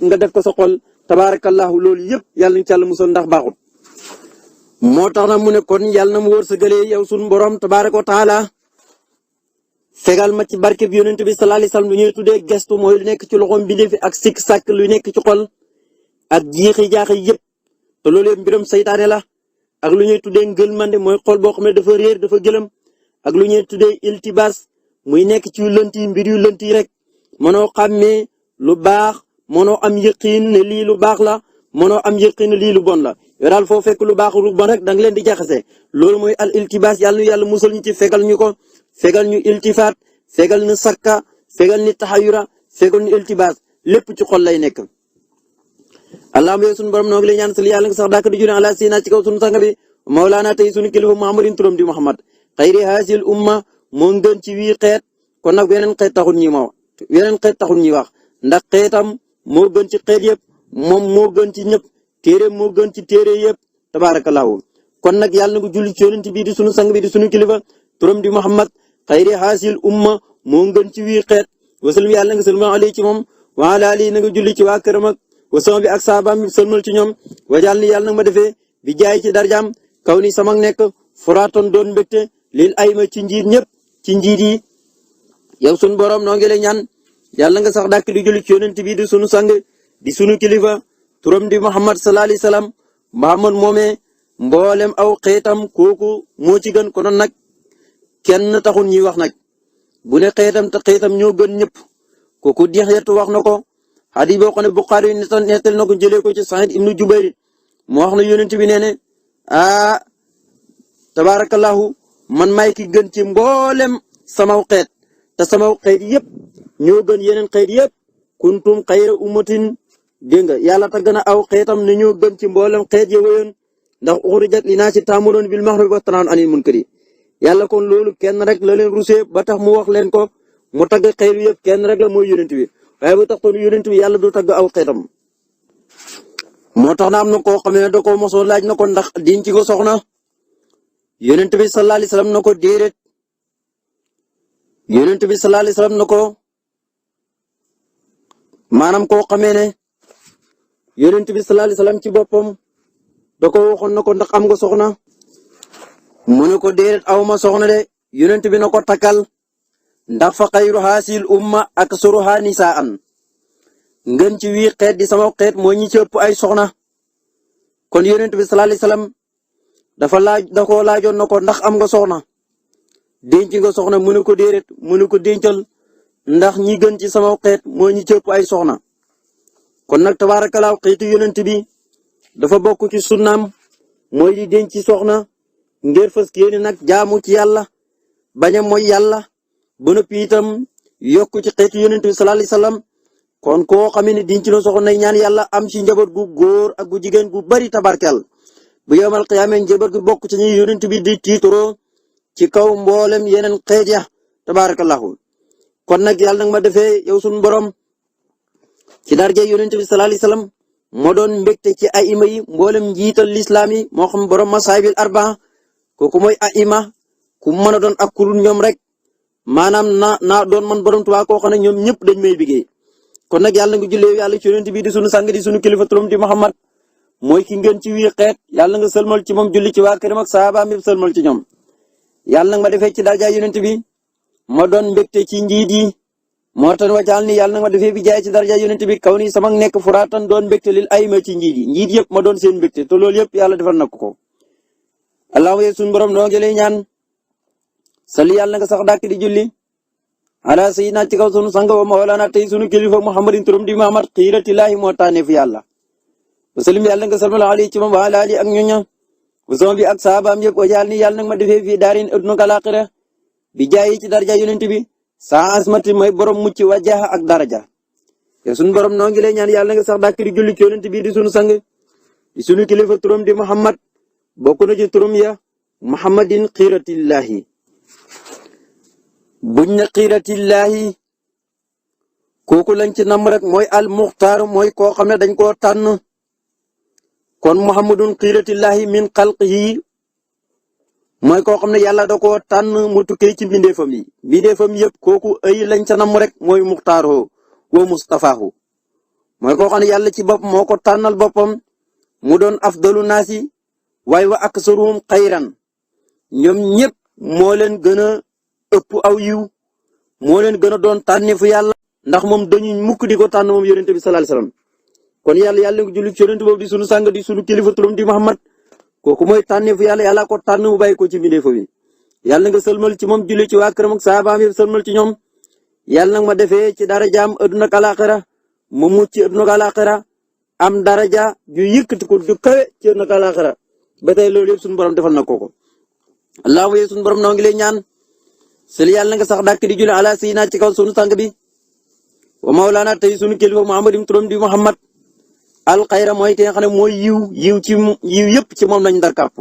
A: nga def ko sa xol tabaarakallahu loolu yëpp yàlla nañu ci yàlla musal ndax baaxut moo tax nag mu ne kon yàlla na mu wërsëgalee yow sunu borom tabaaraka wa taala fegal ma ci barke bi yonent bi sallallahu alayhi wasallam lu ñuy tuddee gestu mooy lu nekk ci loxoom bi fi ak sikk sàkk lu nekk ci xol ak jiixi jaaxi yëpp te loolu yëpp mbiram saytaane la ak lu ñuy tuddee ngëlmande mooy xol boo xam ne dafa réer dafa gëlëm ak lu ñuy tuddee iltibaas muy nekk ci yu lënt yi mbir yu lënt yi rek mënoo xàmmee lu baax mënoo am yëqiin ne lii lu baax la mënoo am yëqiin ne lii lu bon la yow daal foo fekk lu baax lu bon rek danga leen di jaxase loolu mooy al iltibaas yàlla musal ñu ci fegal ñu ko fegal ñu iltifaat fegal ñu sakka fegal ñu taxayura fegal ñu iltibaas lépp ci xol lay nekk allahumma yow sunu borom noo ngi lay ñaan sali yàlla nga sax dàkk di julli ala sayyidina ci kaw sunu sang bi mawlaana tey sunu kilifa Muhammadin turam di Muhammad xayri haasil umma moo gën ci wii xeet kon nag weneen xeet taxul ñi wax ndax xeetam moo gën ci xeet yëpp moom moo gën ci ñëpp téere moo gën ci téere yëpp tabaarakallaahu kon nag yàlla nga julli ci yonent bi di sunu sang bi di sunu kilifa turam di Muhammad xayri haasil umma moo gën ci wii xeet wasallam yàlla nga salma alayhi ci moom wa ala alihi na nga julli ci waa këram ak wa sama bi ak saabaam bi sëlmal ci ñoom wajal ni yàlla nag ma defee bi jaay ci darjaam kaw ni sama nekk furaatoon doon mbégte lil ay ma ci njiit ñëpp ci njiit yi yow sunu borom noo ngi lay ñaan yàlla nga sax dàkk di julli ci yonent bi di sunu sang di sunu kilifa turam di Muhammad sallallahu alayhi wasallam Muhammad moomee mboolem aw xeetam kooku moo ci gën konoon nag kenn taxul ñuy wax nag bu ne xeetam te xeetam ñoo gën ñëpp kooku Dihya wax na ko hadith boo xam ne Bukhari nettal na ko jëlee ko ci Sa'id ibnu Jubayr mu wax na yonent bi nee ne tabarakallahu man may ki gën ci mboolem samaw xeet te samaw xeet yëpp ñoo gën yeneen xeet yëpp kuntum xayra ummatin dégg nga yàlla tagg na aw xeetam ne ñoo gën ci mboolem xeet ya wéyoon ndax uxrijat linaasi ta'muruuna bil ma'ruufi wa tanhawna 'anil munkari yàlla kon loolu kenn rek la leen rusee ba tax mu wax leen ko mu tagg xeet wi yëpp kenn rek la mooy yonent bi waaye bu tax toon yonent bi yàlla du tagg aw xeetam moo tax na am na koo xam ne da koo mosoo laaj na ko ndax diñ ci ko soxna yonent bi sallallahu alayhi wasallam na ko déedéet yonent bi sallallahu alayhi wasallam na ko maanaam koo xamee ne yonent bi sallallahu alayhi wasallam ci boppam da ko waxoon na ko ndax am nga soxna mu ne ko déedéet awma soxna de yonent bi na ko takkal ndax fa xayru haasil umma ak suruha nisaan ngën ci wii xeet di sama xeet moo ñi ci ëpp ay soxna kon yonent bi sallallahu alayhi wasallam da koo laajoon na ko ndax am nga soxna denc nga soxna mu ne ko déedéet mu ne ko dencal ndax ñi gën ci sama xeet moo ñi ci ëpp ay soxna kon nag tabaarakallaa xeetu yonent bi dafa bokk ci sunnaam mooy di denc ci soxna ngir fas yéene nag jaamu ci yàlla bañ a mooy yàlla ba noppi itam yokk ci xeetu yonent bi sallallahu alayhi wasallam kon koo xam ne denc na soxna nay ñaan yàlla am ci njaboot gu góor ak gu jigéen gu bari tabarkel bu yowmal qiyaama njaboot gu bokk ci ñi yonent bi di tiituroo ci kaw mboolem yeneen xeet ya tabarakallahu kon nag yàlla nag ma defee yow sunu borom ci darje yonent bi sallallahu alayhi wasallam moo doon mbégte ci aima yi mboolem njiital lislaam yi moo xam borom masaabil arbaa kooku mooy aima ku mën a doon ak kurun ñoom rek maanaam naa doon man borom Tuubaa koo xam ne ñoom ñëpp dañ may bigee kon nag yàlla nga jullee yàlla ci yonent bi di sunu sang di sunu kilifa turam di Muhammad mooy ki ngeen ci wii xeet yàlla nga sëlmal ci moom julli ci waa këram ak saabaam yëpp sëlmal ci ñoom yàlla nag ma defee ci darja yonent bi ma doon mbégte ci njiit yi moo tax wajaal ni yàlla nag ma defee bi jaay ci darja yonent bi kaw ni sama nekk furaatan doon mbégte lil ay ma ci njiit yi njiit yëpp ma doon seen mbégte te loolu yëpp yàlla defal na ko allahumma sunu borom noo ngi lay ñaan salli yàlla nga sax dàkk di julli ala sayyidina ci kaw sunu sang wa mawlana tey sunu kilifa muhammadin turam di Muhammad xiiratillahi moo tànneef yàlla wasalim yàlla nga salmal alayhi ci moom wa ala ali ak ñoña wasama bi ak saabaam yëpp wajaal ni yàlla nag ma defee fii daarin adduna ak alaaxira bi jaay ci darja yonent bi saa asmati mooy borom mucc wa jaax ak daraja yow sunu borom noo ngi lay ñaan yàlla nga sax dàkk di julli ci yonent bi di sunu sang di sunu kilifa turam di Muhammad bokk na ci turam ya muhammadin xiiratillahi buñ ne xiiratillahi kooku lañ ci nam rek mooy al muxtaar mooy koo xam ne dañ koo tànn kon muhammadun xiiratillahi min xalqihi mooy koo xam ne yàlla da koo tànn mu tukkee ci mbindeefam yëpp kooku ay lañ ca nam rek mooy muxtaaroo wa mustafaahu mooy koo xam ne yàlla ci bopp moo ko tànnal boppam mu doon afdalu naasi waaye wa aksaruhum xayran ñoom ñëpp moo leen gën a ëpp aw yiw moo leen gën a doon tànneefu yàlla ndax moom dañuy mukk di ko tànn moom yonent bi sallallahu alayhi wasallam kon yàlla nga julli ci yonent boobu di sunu sang di sunu kilifa turam di Muhammad kooku mooy tànneefu yàlla ko tànn mu bàyyi ko ci mbindeefam yi yàlla nga sëlmal ci moom julli ci waa këram ak saabaam yi sëlmal ci ñoom yàlla nag ma defee ci darajaam adduna ak alaaxira mu mucc ci adduna ak alaaxira am daraja ju yëkkati ko du kawe ci adduna ak alaaxira ba tey loolu yëpp sunu borom defal na ko allahumma sunu borom noo ngi lay ñaan sel yàlla nga sax dàkk di julli ala sayyidina ci kaw sunu sang bi wa mawlana tey sunu kilifa muhammadin turam di Muhammad al xayra mooy ki nga xam ne mooy yiw yëpp ci moom lañ dar kàpp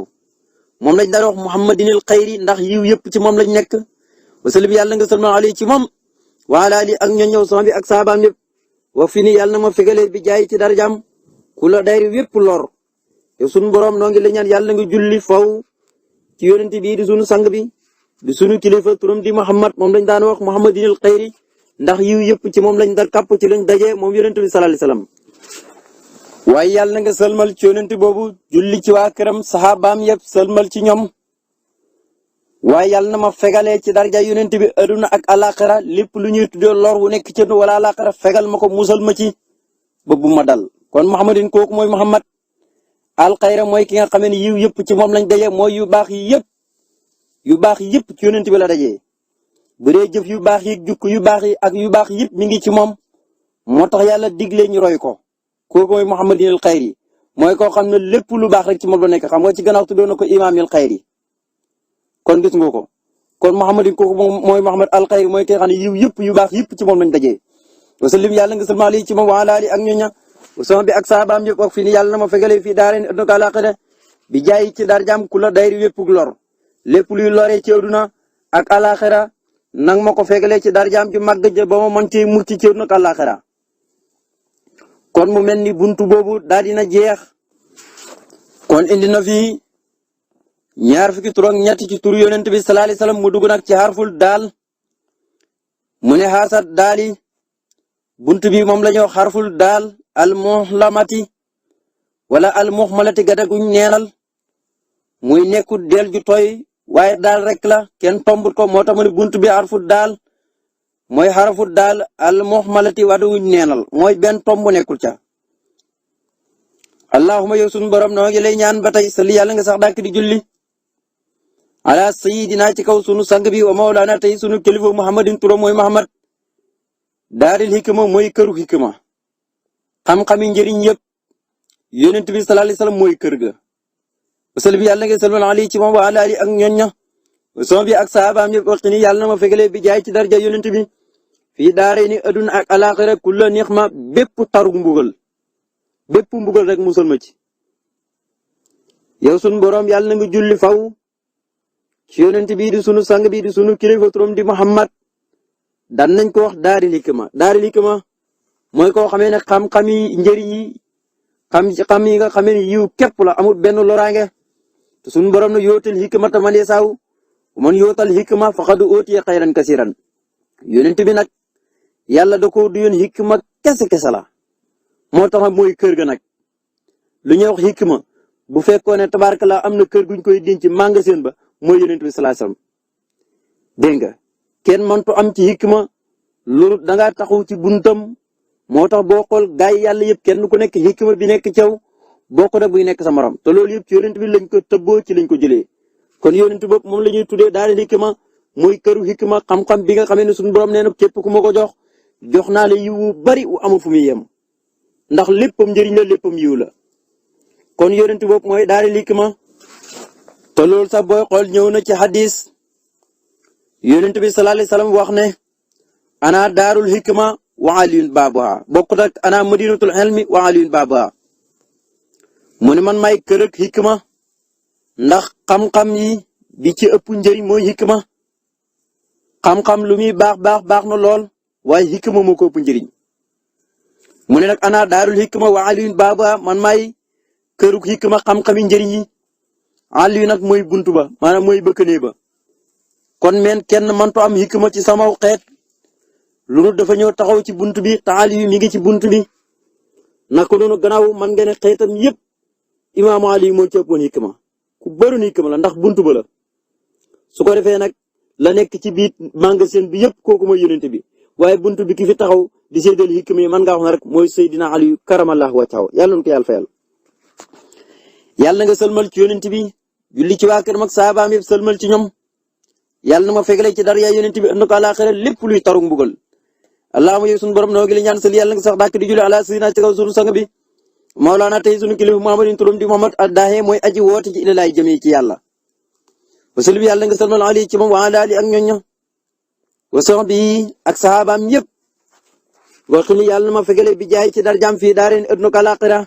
A: moom lañ dar wax muhammadinil xayri ndax yiw yëpp ci moom lañ nekk wasalim yàlla nga salmal ali ci moom wa ala ali ak ñoom ñëw sama bi ak saabaam yëpp wax fi ni yàlla na ma fegalee bi jaay ci darajaam ku la dayri wépp lor yow sunu borom noo ngi la ñaan yàlla nga julli faw ci yonent bi di sunu sang bi di sunu kilifa turam di Muhammad moom lañ daan wax muhammadinil xayri ndax yiw yëpp ci moom lañ dar kàpp ci lañ daje moom yonent bi sallallahu alayhi wasallam waaye yàlla na nga sëlmal ci yonent boobu julli ci waa këram saxaabaam yëpp sëlmal ci ñoom waaye yàlla na ma fegalee ci darja yonent bi aduna ak alaxira lépp lu ñuy tuddee lor wu nekk ci wala alaxira fegal ma ko musal ma ci ba bu ma dal kon muhammadin kooku mooy muhammad alxayra mooy ki nga xamee ne yiw yëpp ci moom lañ daje mooy yu baax yi yëpp ci yonent bi la dajee bu dee jëf yu baax yi jukk yu baax yi ak yu baax yëpp mi ngi ci moom moo tax yàlla digle ñu roy ko kooku mooy muhammadinil xayri mooy koo xam ne lépp lu baax rek ci moom la nekk xam nga ci gannaaw tuddoon na ko imaamil xayri kon gis nga ko kon muhammadin kooku mooy muhammad al xayri mooy ki nga xam ne yiw yëpp yu baax yëpp ci moom lañ dajee wasallim yàlla nga salmal yi ci moom wa alaali ak ñoña wasama bi ak saabaam yëpp wax fi ni yàlla na ma fegale fii daaren adduna àllaaxira bi jaay ci dar jàmm ku la dayri wépp lor lépp luy loree ci adduna ak àllaaxira nang ma ko fegale ci dar jàmm ju màgg ja ba ma mën ci mucc ci adduna ak àllaaxira kon mu mel ni buntu boobu daal dina jeex kon indi na fi ñaar fukki tur ak ñett ci turu yonent bi sallallahu alayhi wasallam mu dugg nag ci harful daal mu ne xaasat daali buntu bi moom la ñu wax harful daal al muhlamati wala al muhmalati gadaguñ neenal muy nekkut del ju tooy waaye daal rek la kenn tombut ko moo tax mu ne buntu bi harful daal mooy harful daal al muhmalati waduñ neenal mooy benn tomb nekkul ca allahumma yow sunu borom noo ngi lay ñaan ba tey salli yàlla nga sax dàkk di julli ala sayidina ci kaw sunu sang bi wa mawlana tey sunu kilifa muhammadin turam mooy muhammad daaril hikma mooy këru hikma xam-xami njëriñ yëpp yonent bi sallallahu alayhi wasallam mooy kër ga wasal bi yàlla nga salmal ali ci moom wa ala ali ak ñoñña sama bi ak saabaam yëpp waxti ni yàlla na ma fegalee bi jaay ci darja yonent bi fii daare ni aduna ak alaxira kulla nixma bépp tarug mbugal bépp mbugal rek musal ma ci yow sunu borom yàlla na nga julli faw ci yonent bi di sunu sang bi di sunu kilifa turam di muhammad dan nañ ko wax daaril hikma mooy koo xamee ne xam-xam yi njëriñ yi xam yi nga xamee ne yiw képp la amul benn loraange te sunu borom na yootal hikmata man yasaaw man yootal hikma faqad utiya xayran kasiran yonent bi nag yàlla da ko du yoon hikma kese la moo tax mooy kër ga nag lu ñuy wax hikma bu fekkoon ne tabaarkalla am na kër guñ koy denc magasin ba mooy yonent bi sallallahu alayhi wasallam dégg nga kenn mëntu am ci hikma loolu da ngaa taxaw ci buntam moo tax boo xool gaay yi yàlla yëpp kenn ku nekk hikma bi nekk caw bokk na buy nekk sa morom te loolu yëpp ci yonent bi lañ ko tëbboo ci lañ ko jëlee kon yonent bopp moom la ñuy tuddee daal hikma mooy këru hikma xam-xam bi nga xamee ne suñu borom nee na képp ku ma ko jox naa la yiw wu bari wu amul fu muy yem ndax léppam njëriñ la léppam yiw la kon yonent bopp mooy daal hikma te loolu sax booy xool ñëw na ci hadis yonent bi sallallahu alayhi wasallam wax ne ana daarul hikma wa aliyun baabuha bokkut ak ana madinatul ilmi wa aliyun baabuha mu ne man may kër ak hikma ndax xam-xam yi bi ci ëpp njëriñ mooy hikma xam-xam lu muy baax na lool waaye hikma moo ko ëpp njëriñ mu ne nag ana daarul hikma wa aliyun baabuha man may këruk hikma xam-xami njëriñ yi aliyu nag mooy buntu ba maanaam mooy bëkkënee ba kon men kenn mëntu am hikma ci sama xeet lu dafa ñëw taxaw ci buntu bi te aliyu mi ngi ci buntu bi naka noonu gannaaw man nga ne xeetam yëpp imaamu aliyu moo ci ëppoon hikma ku bëri hikma la ndax buntu ba la su ko defee nag la nekk ci biir magasin bi yëpp kooku mooy yonent bi waaye buntu bi ki fi taxaw di séddale hikma yi man ngaa wax ne rek mooy Seydina Aliyu karamallahu wajhahu yàlla na ko yàlla fayal. yàlla nga sëlmal ci yonent bi julli ci waa këram ak saabaam yëpp sëlmal ci ñoom yàlla na ma fegale ci dara yaa yonent bi ënd ko àllaaxira lépp luy taru mbugal allahumma yow sunu borom noo ngi la ñaan sël yàlla nga sax dàkk di julli ala sayyidina ci kaw sunu sang bi Mawlana tey sunu kilifa Muhammadin turam di Muhammad ad-daahi mooy aji woote ci ilalaay jëmee ci yàlla wasul bi yàlla nga sëlmal ali ci moom wa ala ali ak ñoñña wa sahbi ak sahabaam yëpp waxini yàlla na ma fegale bi jaay ci darjaam fii daareen ënd ko àllaaxira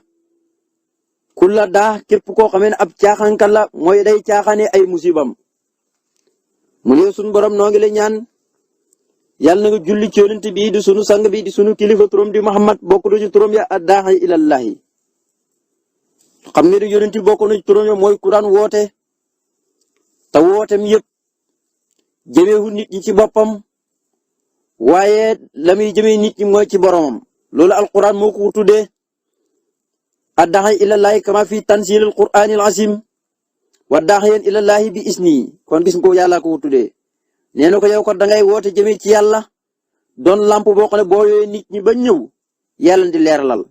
A: kulla daa képp koo xamee ne ab caaxaankat la mooy day caaxaane ay musibam mu ne sunu borom noo ngi lay ñaan yàlla na nga julli ci yonent bi di sunu sang bi di sunu kilifa turam di Muhammad bokk na ci turam ya ad-daa'i ilallahi xam nga di yonent bi bokk na ci turam ya mooy Quran woote te wootem yëpp jëmeewu nit ñi ci boppam waaye la muy jëmee nit ñi mooy ci boromam loolu alquran moo ko tuddee addaxay ilallahi kama fi tanzilil qur'anil azim wa daxiyan ilallahi bi isni kon gis nga ko yàlla ko tuddee nee na ko yow ko da ngay woote jëmee ci yàlla doon lamp boo xam ne boo yooyee nit ñi ba ñëw yàlla di leeralal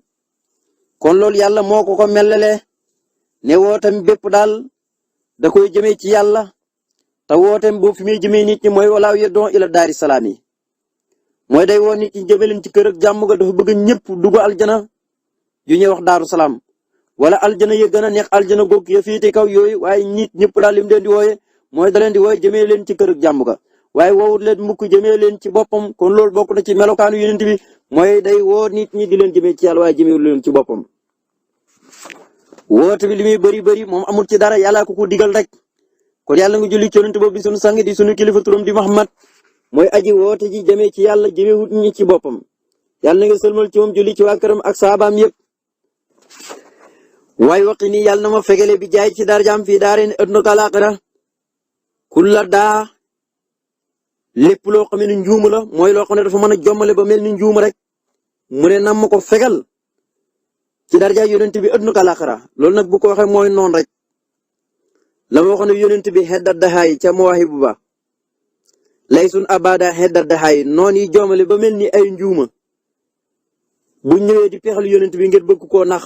A: kon loolu yàlla moo ko melalee ne wootam bépp daal da koy jëmee ci yàlla te wootam boo fi muy jëmee nit ñi mooy walaaw yeddoon ila daari salaam yi mooy day woo nit ñi jëmee leen ci kër ak jàmm ga dafa bëgg ñëpp dugg aljana yu ñuy wax daaru salaam wala aljana ya gën a neex aljana goog ya féete kaw yooyu waaye nit ñëpp daal lim leen di wooye mooy da leen di wooye jëmee leen ci kër ak jàmm ga waaye woowut leen mukk jëmee leen ci boppam kon loolu bokk na ci melokaanu yonent bi mooy day woo nit ñi di leen jëmee ci yàlla waaye jëmee leen ci boppam. woote bi li muy bëri moom amul ci dara yàlla ko digal rek kon yàlla nga julli ci yonent boobu di sunu sang di sunu kilifa turam di Muhammad mooy aji woote ji jëmee ci yàlla jëmee wut ñi ci boppam yàlla nga sëlmal ci moom julli ci waa këram ak saabaam yëpp. waaye waqi nii yàlla na ma fegele bi jaay ci darjaam fii daareen adduna ak alaaxira kulla daa lépp loo xam ne njuum la mooy loo xam ne dafa mën a jommale ba mel ni njuum rek mu ne nam ma ko fegal ci darja yonent bi adduna ak alaaxira loolu nag bu ko waxee mooy noonu rek la ma waxoon ne yonent bi xedda daxaay ca mawaahibu ba laysun abada xedda daxaay noon yi jommale ba mel ni ay njuuma bu ñëwee di pexal yonent bi ngir bëgg koo nax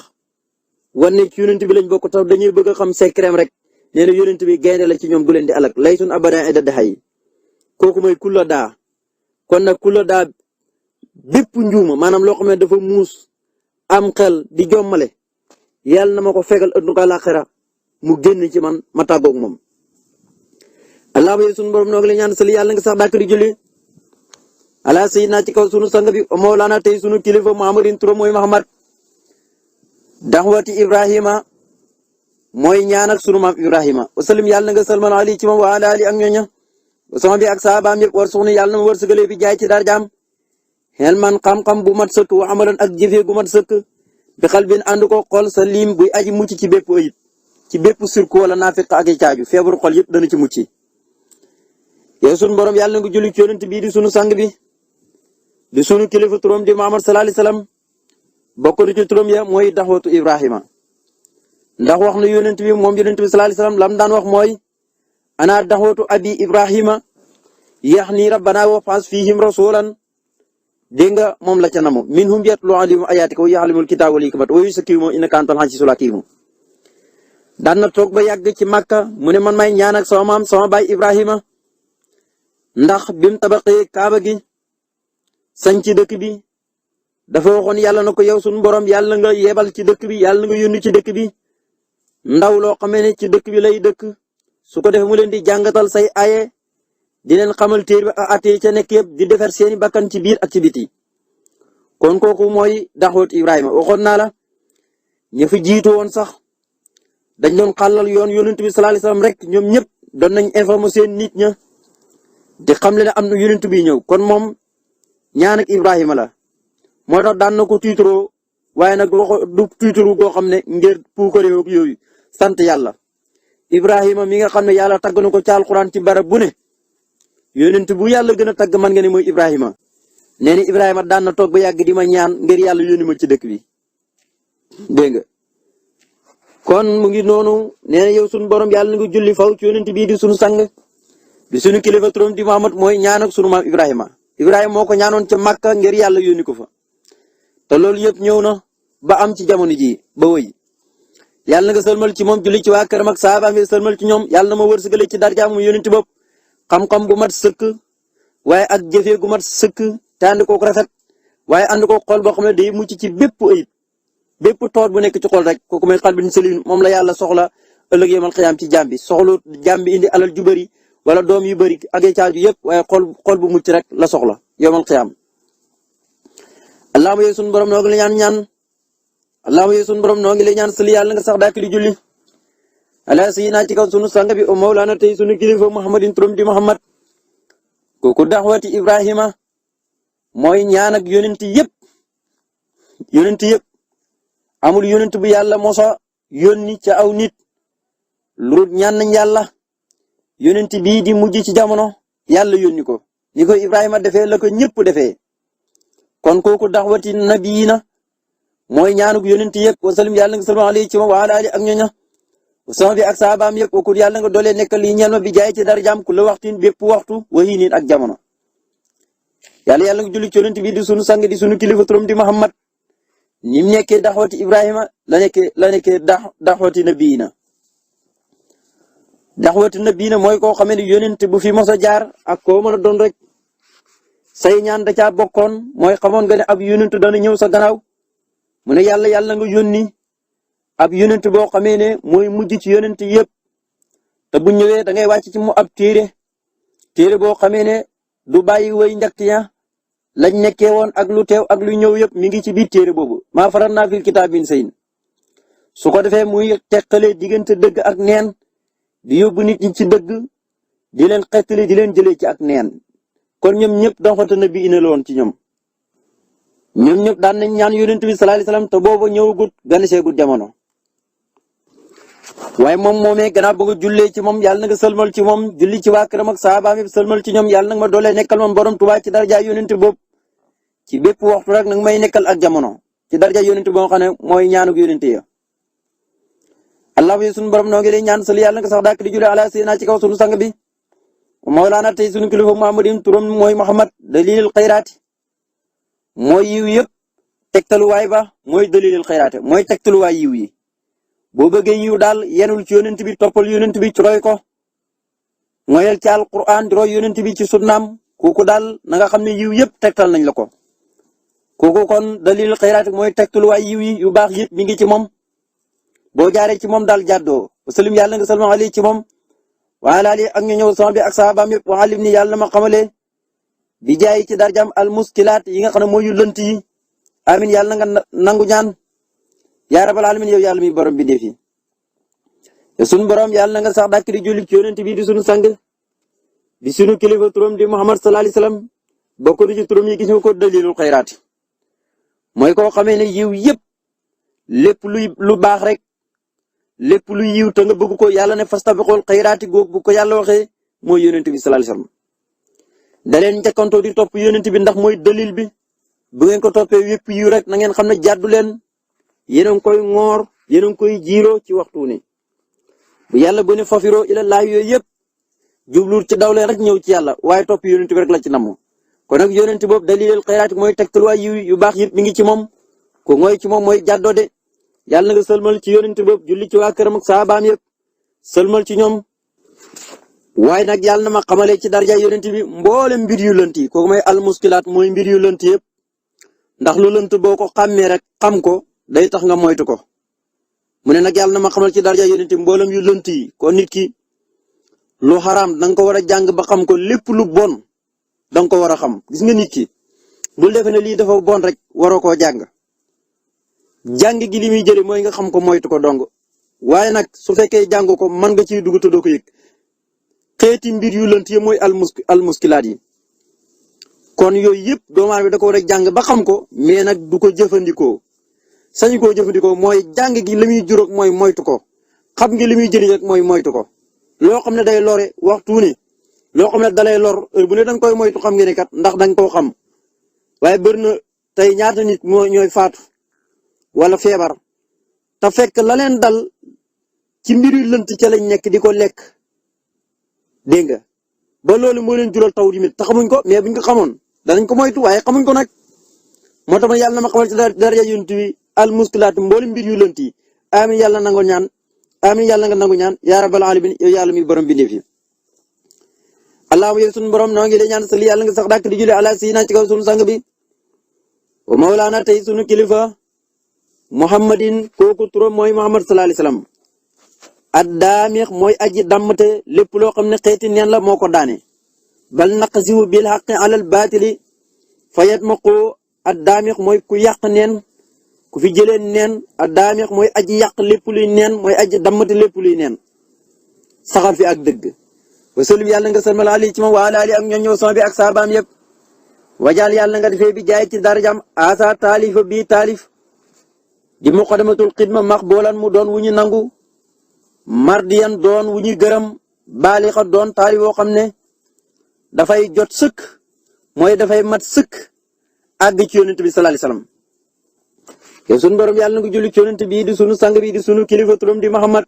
A: wane ci yonent bi lañ bokk tax dañuy bëgg a xam secret rek nee na yonent bi gaynde la ci ñoom du leen di alak laysun abada xedda daxaay kooku mooy kulla daa kon nag kulla daa bépp njuuma maanaam loo xam ne dafa muus am xel di jommale yàlla na ma ko fegal ëdduna ko àllaaxira mu génn ci man ma tàggoog moom. allah ba sunu borom noo ngi lay ñaan sali yàlla nga sax dàkk di julli ala sayyidina ci kaw sunu sang bi mawlaana tey sunu kilifa muhammadin turam mooy Muhammad daxwati Ibrahima mooy ñaan ak sunu maam Ibrahima wasalim yàlla nga salman ali ci moom wa ala ali ak ñooña sama bi ak saabaam yëpp war suxni yàlla na ma wërsëgale bi jaay ci darjaam xel man xam-xam bu mat sëkk wa amalan ak jëfee gu mat sëkk bi xal bin ànd ko xol sa lim buy aji mucc ci bépp ayib ci bépp sirku wala naafiq ak i caaju feebaru xol yëpp dana ci mucc yow sunu borom yàlla nga julli ci yonent bii di sunu sang bi di sunu kilifa turam di Muhammad sallallahu alayhi wasallam bokk na ci turam ya mooy daxwatu Ibrahima ndax wax na yonent bi moom yonent bi sallallahu alayhi wasallam lam daan wax mooy ana daxwatu abi Ibrahima yaxni rabbana wa fas fihim rasulan dégg nga moom la ca namu minhum yatlu alayhim ayatika wa yuallimul kitaaba wal hikmata wa yuzakkihim innaka antal azizul hakim daan na toog ba yàgg ci Makka mu ne man may ñaan ak sama maam sama baay Ibrahima ndax bim tabaxee Kaaba gi sañ ci dëkk bi dafa waxoon yàlla na ko yow sunu borom yàlla nga yebal ci dëkk bi yàlla nga yónni ci dëkk bi ndaw loo xamee ne ci dëkk bi lay dëkk su ko defee mu leen di jàngatal say aye di leen xamal téer bi ak atee ca nekk yëpp di defar seeni bakkan ci biir ak ci biti kon kooku mooy daxwat Ibrahima waxoon naa la ña fi jiitu woon sax dañ doon xàllal yoon yonent bi sallallahu alayhi wasallam rek ñoom ñëpp doon nañ informer seen nit ña di xam le ne am na yonent bi ñëw kon moom ñaan ak Ibrahima la moo tax daan na ko tiituroo waaye nag du tiituru goo xam ne ngir puukaree ak yooyu sant yàlla Ibrahima mi nga xam ne yàlla tagg na ko ci alxuraan ci barab bu ne yonent bu yàlla gën a tagg man nga ne mooy Ibrahima nee ni Ibrahima daan na toog ba yàgg di ma ñaan ngir yàlla yónni ma ci dëkk bi dégg nga kon mu ngi noonu nee na yow sunu borom yàlla na nga julli faw ci yonent bii di sunu sang di sunu kilifa turam di Muhammad mooy ñaan ak sunu maam Ibrahima moo ko ñaanoon ca Makka ngir yàlla yónni ko fa te loolu yëpp ñëw na ba am ci jamono ji ba wëy yàlla na nga sëlmal ci moom julli ci waa këram ak saabaam yi sëlmal ci ñoom yàlla na ma wërsëgale ci darjaam mu yónni bopp xam-xam bu mat sëkk waaye ak jëfee gu mat sëkk te ànd kook rafet waaye ànd kook xol boo xam ne day mucc ci bépp ayib bépp toot bu nekk ci xol rek kooku may xalbin salim moom la yàlla soxla ëllëg yemal xiyaam ci jaam bi soxlu jaam bi indi alal ju bëri wala doom yu bëri ak ay caaju yëpp waaye xol bu mucc rek la soxla yemal xiyaam allahumma yow sunu borom noo ngi lay ñaan allahumma yow sunu borom noo ngi lay ñaan sali yàlla nga sax daak di julli ala sayyidina ci kaw sunu sang bi o mawlana tey sunu kilifa muhammadin turam di Muhammad kooku daxwati Ibrahima mooy ñaan ak yonent yëpp amul yonent bu yàlla mosa yónni ca aw nit lu ñaan nañ yàlla yonent bii di mujj ci jamono yàlla yónni ko ni ko Ibrahima defee la ko ñëpp defee kon kooku daxwati nabiina mooy ñaanug yonent yëpp wa sallim yàlla nga salma alayhi ci moom wa ala ali ak ñoña sama bi ak saabaam yëpp wakul yàlla nga doole nekkal lii ñeel ma bi jaay ci darajaam ku la waxtin bépp waxtu wayi niin ak jamono yàlla nga julli ci yonent bi di sunu sang di sunu kilifa turam di Muhammad ni mu nekkee daxwati Ibrahima la nekkee daxwati nabiina daxwati nabiina mooy koo xamee ne yonent bu fi mos a jaar ak koo mën a doon rek say ñaan da caa bokkoon mooy xamoon nga ne ab yonent dana ñëw sa gannaaw mu ne yàlla nga yónni ab yonent boo xamee ne mooy mujj ci yonent yëpp te bu ñëwee da ngay wàcc ci mu ab téere boo xamee ne du bàyyi way njëkk ya lañ nekkee woon ak lu teew ak lu ñëw yëpp mi ngi ci biir téere boobu maa faral naa fil kitaab min sayin su ko defee muy teqale diggante dëgg ak neen di yóbbu nit ñi ci dëgg di leen xettali di leen jëlee ci ak neen kon ñoom ñëpp doxata na bi ina loon ci ñoom ñëpp daan nañ ñaan yonent bi sallallahu alayhi wasallam te booba ñëwagut ganiseegut jamono waaye moom moomee gannaaw ba nga jullee ci moom yàlla na nga sëlmal ci moom julli ci waa këram ak saabaam yi sëlmal ci ñoom yàlla na nga ma doole nekkal moom borom Tuubaa ci darja yonent boobu ci bépp waxtu rek nag may nekkal ak jamono ci darja yonent boo xam ne mooy ñaanug yonent ya allah bi sunu borom noo ngi lay ñaan sali yàlla nga sax dàkk di julli ala sayyidina ci kaw sunu sang bi mawlaana tey sunu kilifa muhammadin turam mooy muhammad dalilil xayraati mooy yiw yëpp tegtaluwaay ba mooy dalilil xayraati mooy tegtaluwaay yiw yi boo bëggee yiw daal yenul ci yonent bi toppal yonent bi ci roy ko ngoyal ci alquran di roy yonent bi ci sunnaam kooku daal na nga xam ne yiw yëpp tegtal nañ la ko kooku kon dalilil xayraati mooy tegtaluwaay yiw yi yu baax yëpp mi ngi ci moom boo jaaree ci moom daal jàddoo wasalim yàlla nga salma ali ci moom waala ali ak ñu ñëw sama bi ak saabaam yëpp waxalim ni yàlla ma xamale bi jaay ci darjam al muskilaat yi nga xam ne mooy yu lënt yi amin yàlla nga nangu ñaan yaa rabal alamin yow yàlla mi borom bi defi te sunu borom yàlla nga sax dàkk di julli ci yonent bi di sunu sang di sunu kilifa turam di Muhammad sallallahu alayhi wasallam bokk na ci turam yi gis nga ko dalilul xayraat mooy koo xamee ne yiw yëpp lépp lu baax rek lépp lu yiw te nga bëgg ko yàlla ne fastabiqul xayraati góog bu ko yàlla waxee mooy yonent bi sallallahu alayhi wasallam da leen njëkkantoo di topp yonent bi ndax mooy dalil bi bu ngeen ko toppee yëpp yiw rek na ngeen xam ne jàddu leen yéen a ngi koy ŋoor yéen a ngi koy jiiroo ci waxtu ne bu yàlla bu ne fafiroo ila laay yooyu yëpp jubluur ci daw leen rek ñëw ci yàlla waaye topp yonent bi rek la ci namm kon nag yonent boobu dalilul xayraati mooy tegtal yiw yu baax yëpp mi ngi ci moom ko mooy ci moom mooy jàddoo de yàlla na nga sëlmal ci yonent boobu julli ci waa këram ak saabaam yëpp sëlmal ci ñoom waaye nag yàlla na ma xamale ci darja yonent bi mboole mbir yu lënt yi kooku mooy almuskilaat mooy mbir yu lënt yëpp ndax lu lënt boo ko xàmmee rek xam ko day tax nga moytu ko mu ne nag yàlla na ma xamal ci darja yonent bi mboolem yu lënt yi kon nit ki lu xaraam danga ko war a jàng ba xam ko lépp lu bon danga ko war a xam gis nga nit ki bul defe ne lii dafa bon rek waroo koo jàng jàng gi li muy jëlee mooy nga xam ko moytu ko dong waaye nag su fekkee jàng ko mën nga ciy dugg te doo ko yëg xeeti mbir yu lënt yi mooy almuskilaat yi kon yooyu yëpp doomu aadama bi da ko war a jàng ba xam ko mais nag du ko jëfandikoo sañu koo jëfandikoo mooy jàng gi li muy juróom mooy moytu ko xam nga li muy jëriñ rek mooy moytu ko loo xam ne day lore waxtu ne loo xam ne dalay lor bu ne danga koy moytu xam nga ne kat ndax danga koo xam waaye bëri na tey ñaata nit ñooy faatu wala feebar te fekk la leen dal ci mbir yu lënt ca lañ nekk di ko lekk dégg nga ba loolu moo leen jural taw tamit te xamuñ ko mais buñ ko xamoon danañ ko moytu waaye xamuñ ko nag moo tax yàlla na ma xamal ci dara yonent bi al muskilaat mboolem mbir yu lënt yi amin yàlla nangu ñaan amin yàlla nga nangu ñaan yaa rabbal alamin yow yàlla mi borom bi ndéef yi allahumma yow sunu borom noo ngi lay ñaan sali yàlla nga sax dàkk di julli ala sayyidina ci kaw sunu sang bi wa mawlaana tey sunu kilifa muhammadin kooku turam mooy muhammad sallallahu alayhi wasallam addaamix mooy aji dammte lépp loo xam ne xeeti neen la moo ko daane bal naqsiwu bil haqqi alal baatili fayat ma ko addaamix mooy ku yàq neen ku fi jëlee neen addaamix mooy aji yàq lépp luy neen mooy aji dammte lépp luy neen saxal fi ak dëgg wasalim yàlla nga salmal ali ci moom waala ali ak ñoom ñëw sama bi ak saabaam yëpp wajaal yàlla nga defee bi jaay ci darajam asa taalifa bii taalif di muqaddamatul xidma maqboolan mu doon wu ñu nangu mardiyan doon wu ñuy gërëm baalixa doon taalif woo xam ne dafay jot sëkk mooy dafay mat sëkk àgg ci yonent bi sallallahu alayhi wasallam yow sunu borom yàlla na nga julli ci yonent bii di sunu sang bi di sunu kilifa turam di Muhammad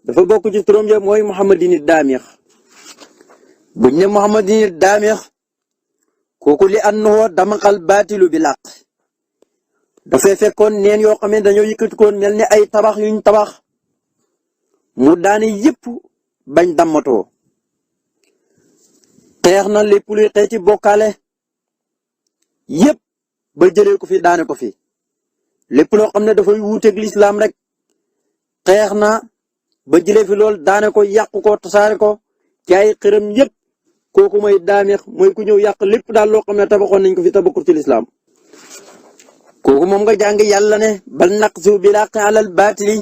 A: dafa bokk ci turam ya mooy Muhammadin daamix buñ ne Muhammadin daamix kooku li annahu damaqal baatilu bi làq dafay fekkoon neen yoo xam ne dañoo yëkkatikoon mel ni ay tabax yuñ tabax mu daane yépp bañ dammatoo xeex na lépp luy xeeti bokkaale yépp ba jëlee ko fi daane ko fi lépp loo xam ne dafay wuuteeg lislaam rek xeex na ba jëlee fi lool daane ko yàqu ko tasaare ko ci ay xërëm yépp kooku mooy daamix mooy ku ñëw yàq lépp daal loo xam ne tabaxoon nañ ko fi tabaxul ci lislaam kooku moom nga jàng yàlla ne bal naqzu bil haqqi alal baatili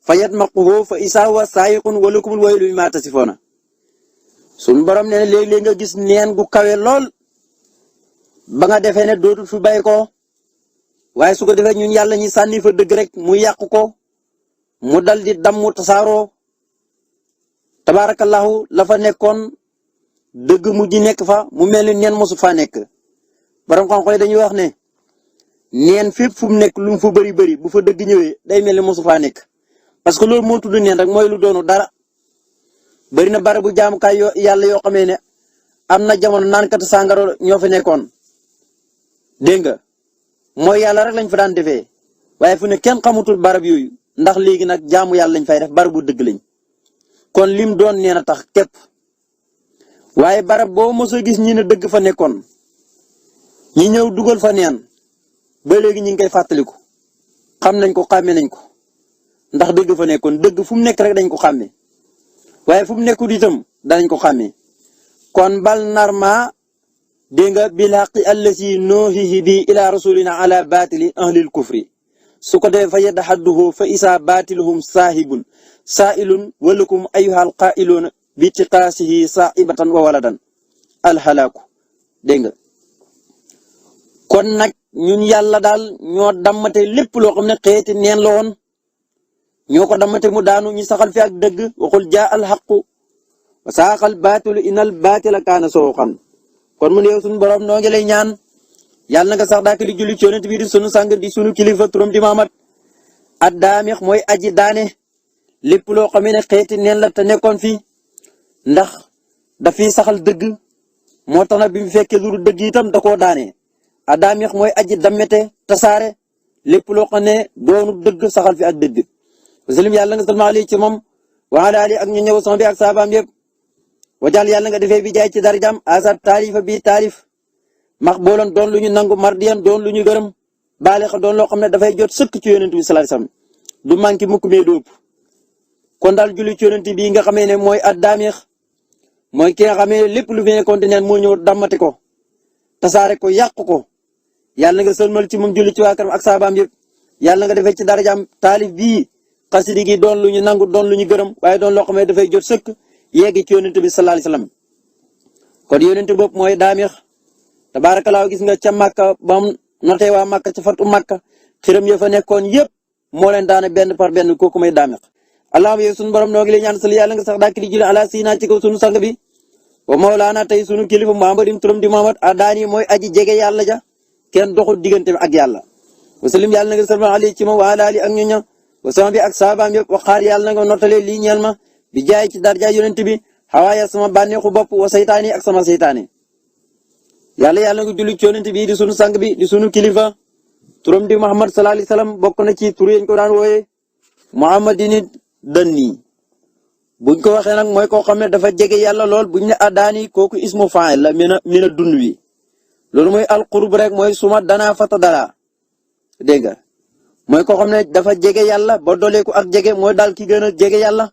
A: fa yadmaquhu fa isaa huwa saayiqun wa lakumul waylu mimmaa tasifuuna suñu borom ne léeg-léeg nga gis neen gu kawe lool ba nga defee ne dootul fi bay ko waaye su ko defee ñun yàlla ñi sànni fa dëgg rek mu yàq ko mu dal di dammu tasaaroo tabaarakallahu la fa nekkoon dëgg mujj nekk fa mu mel ni neen mosu faa nekk borom xam-xam dañuy wax ne neen fépp fu mu nekk lu mu fa bëri bu fa dëgg ñëwee day mel ni mosu faa nekk parce que loolu moo tudd neen rek mooy lu doonu dara bëri na barabu jaamukaay yàlla yoo xamee ne am na jamono naankat sàngaro ñoo fa nekkoon dégg nga mooy yàlla rek lañ fa daan defee waaye fu ne kenn xamutul barab yooyu ndax léegi nag jaamu yàlla lañ fay def barabu dëgg lañ kon lim doon neen a tax képp waaye barab boo mos a gis ñi ne dëgg fa nekkoon ñi ñëw dugal fa neen ba léegi ñi ngi koy fàttaliku xam nañ ko xàmme nañ ko ndax dëgg fa nekkoon dëgg fu mu nekk rek dañ ko xàmme waaye fu mu nekkul itam danañ ko xàmme kon bal narma dégg nga bil haqqi allasi nuhihi bi ila rasulina ala batili ahlil kufri su ko defee fa yadhadduhu fa isa batiluhum saahibun saailun walakum ayyuhal qailuuna bi tiqaasihi saibatan wa waladan alhalaaku dégg nga kon nag ñun yàlla daal ñoo dammate lépp loo xam ne xeeti neen la woon ñoo ko dammate mu daanu ñu saxal fi ak dëgg waxul jaa al xaqu wa saaxal baatilu inal baatila kaana sooxan kon mu ne yow suñu borom noo ngi lay ñaan yàlla na nga sax daak di julli ci yonent bi di sunu sang di sunu kilifa turam di Muhammad ad daamix mooy aji daane lépp loo xam ne xeeti neen la te nekkoon fi ndax dafiy saxal dëgg moo tax nag bi mu fekkee lu dëgg itam da koo daane ad daamix mooy aji dammete tasaare lépp loo xam ne doonu dëgg saxal fi ak dëgg wasalim yàlla nga salma ali ci moom wa ala ali ak ñu ñëw sama bi ak saabaam yëpp wajal yàlla nga defee bi jaay ci darajam asab taalifa bi taalif max booloon doon lu ñu nangu mardiyan doon lu ñu gërëm baale xa doon loo xam ne dafay jot sëkk ci yonent bi sallallahu alayhi wasallam du manqué mukk mee dóob kon daal julli ci yonent bi nga xamee ne mooy ad daamix mooy ki nga xamee lépp lu fi nekkoon neen moo ñëw dammati ko tasaare ko yàq ko yàlla nga sëlmal ci moom julli ci waa këram ak saabaam yëpp yàlla nga defee ci darajam taalif bii xasidi gi doon lu ñu nangu doon lu ñu gërëm waaye doon loo xam ne dafay jot sëkk yegg ci yonent bi sallallahu alayhi wasallam kon yonent bopp mooy daamix tabaarakallaa gis nga ca Makka ba mu notee waa Makka ca fatu Makka xiram ya fa nekkoon yëpp moo leen daane benn par benn kooku mooy daamix allahumma yow sunu borom noo ngi lay ñaan sal yàlla nga sax dàkk di julli ala sina ci kaw sunu sang bi wa mawlaana tey sunu kilifa Muhammadin turam di Muhammad adaani mooy aji jege yàlla ja kenn doxul diggante ak yàlla wasalim yàlla na nga salmal ali ci moom wa ala ali ak ñoña wa sama bi ak saabaam yëpp waxaar yàlla na nga nottalee lii ñeel ma bi jaay ci darja yonent bi xawaaya sama bànneexu bopp wa saytaani ak sama saytaani yàlla nga julli ci yonent bi di sunu sang bi di sunu kilifa turam di Muhammad sallallahu alayhi wasallam bokk na ci tur yañ ko daan wooye Muhammadin danni buñ ko waxee nag mooy koo xam ne dafa jege yàlla lool buñ ne adaani kooku ismu fa'il la mina dun wi loolu mooy alqurb rek mooy suma danaa fata dara dégg nga mooy koo xam ne dafa jege yàlla ba dooleeku ak jege mooy daal ki gën a jege yàlla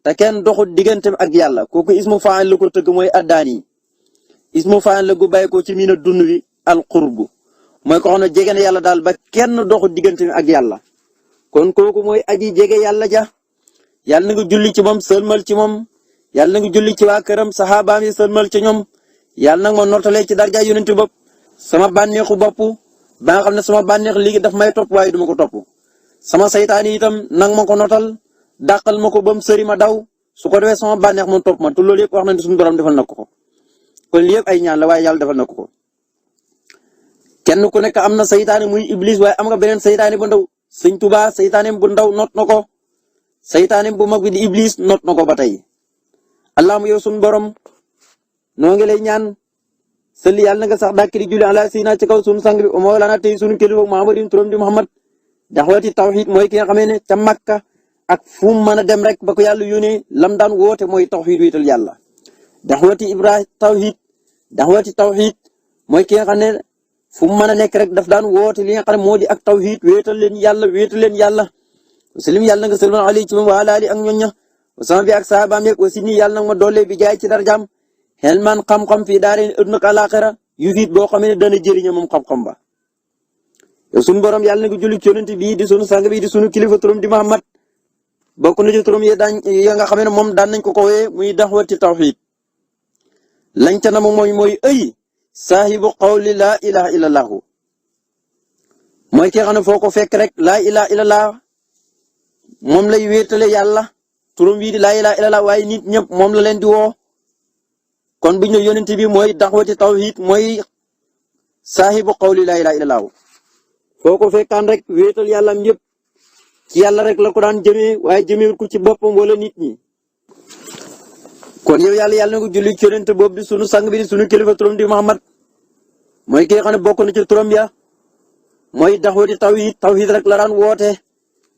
A: te kenn doxul digganteem ak yàlla kooku ismu fa'il la ko tëgg mooy adaani ismu fa'il la gu bàyyi ko ci mina dun wi alqurb mooy koo xam ne jege na yàlla daal ba kenn doxul digganteem ak yàlla kon kooku mooy aji jege yàlla ja yàlla na nga julli ci moom sëlmal ci moom yàlla na nga julli ci waa këram saxaabaam yi sëlmal ci ñoom yàlla nag ma notalee ci darja yonent bopp sama bànneexu bopp ba nga xam ne sama bànneex léegi daf may topp waaye duma ko topp sama saytaan yi itam nag ma ko notal dàqal ma ko ba mu sëri ma daw su ko defee sama bànneex moom topp ma te loolu yëpp wax nañ ne suñu borom defal na ko kon lii yëpp ay ñaan la waaye yàlla defal na ko kenn ku nekk am na saytaane muy iblis waaye am nga beneen saytaane bu ndaw sëñ Tuubaa saytaane bu ndaw not na ko saytaane bu mag bi di iblis not na ko ba tey. allahumma yow sunu borom noo ngi lay ñaan salli yàlla na nga sax dàkk di julli ala sayyidina ci kaw sunu sang bi o mawlana tey sunu kilifa Muhammadin turam di Muhammad daxwati tawhid mooy ki nga xamee ne ca Makka ak fu mu mën a dem rek ba ko yàlla yónnee lam daan woote mooy tawhid wéetal yàlla. daxwati Ibrahim tawhid mooy ki nga xam ne fu mu mën a nekk rek daf daan woote li nga xam ne moo di ak tawhid wéetal leen yàlla muslim yàlla nga sëlmal ali ci moom wa ala ali ak ñoñ ña sama bi ak saabaam yeeg aussi nii yàlla nag ma doole bi jaay ci darjaam xel man xam-xam fii daareen ëdduna ak alaxira yu fiit boo xam ne dana jëriñe moom xam-xam ba. yow sunu borom yàlla na nga julli ci yonent bii di sunu sang bi di sunu kilifa turam di Muhammad bokk na ci turam ya nga xam ne moom daan nañ ko wee muy daxwati tawhid lañ ca na moom mooy ay saahibu qawli laa ilaha illallahu mooy ki xam ne foo ko fekk rek laa ilaha illallah moom lay wéetale yàlla turam bii di laa ilaha illallah waaye nit ñëpp moom la leen di woo kon bu ñu yonent bi mooy daxwati tawhid mooy saahibu qawli laa ilaha illallah foo ko fekkaan rek wéetal yàlla am yëpp ci yàlla rek la ko daan jëmee waaye jëmewul ko ci boppam wala nit ñi. kon yow yàlla na ko julli ci yonent boobu di sunu sang bi di sunu kilifa turam di Muhammad mooy ki nga xam ne bokk na ci turam ya mooy daxwati tawhid rek la daan woote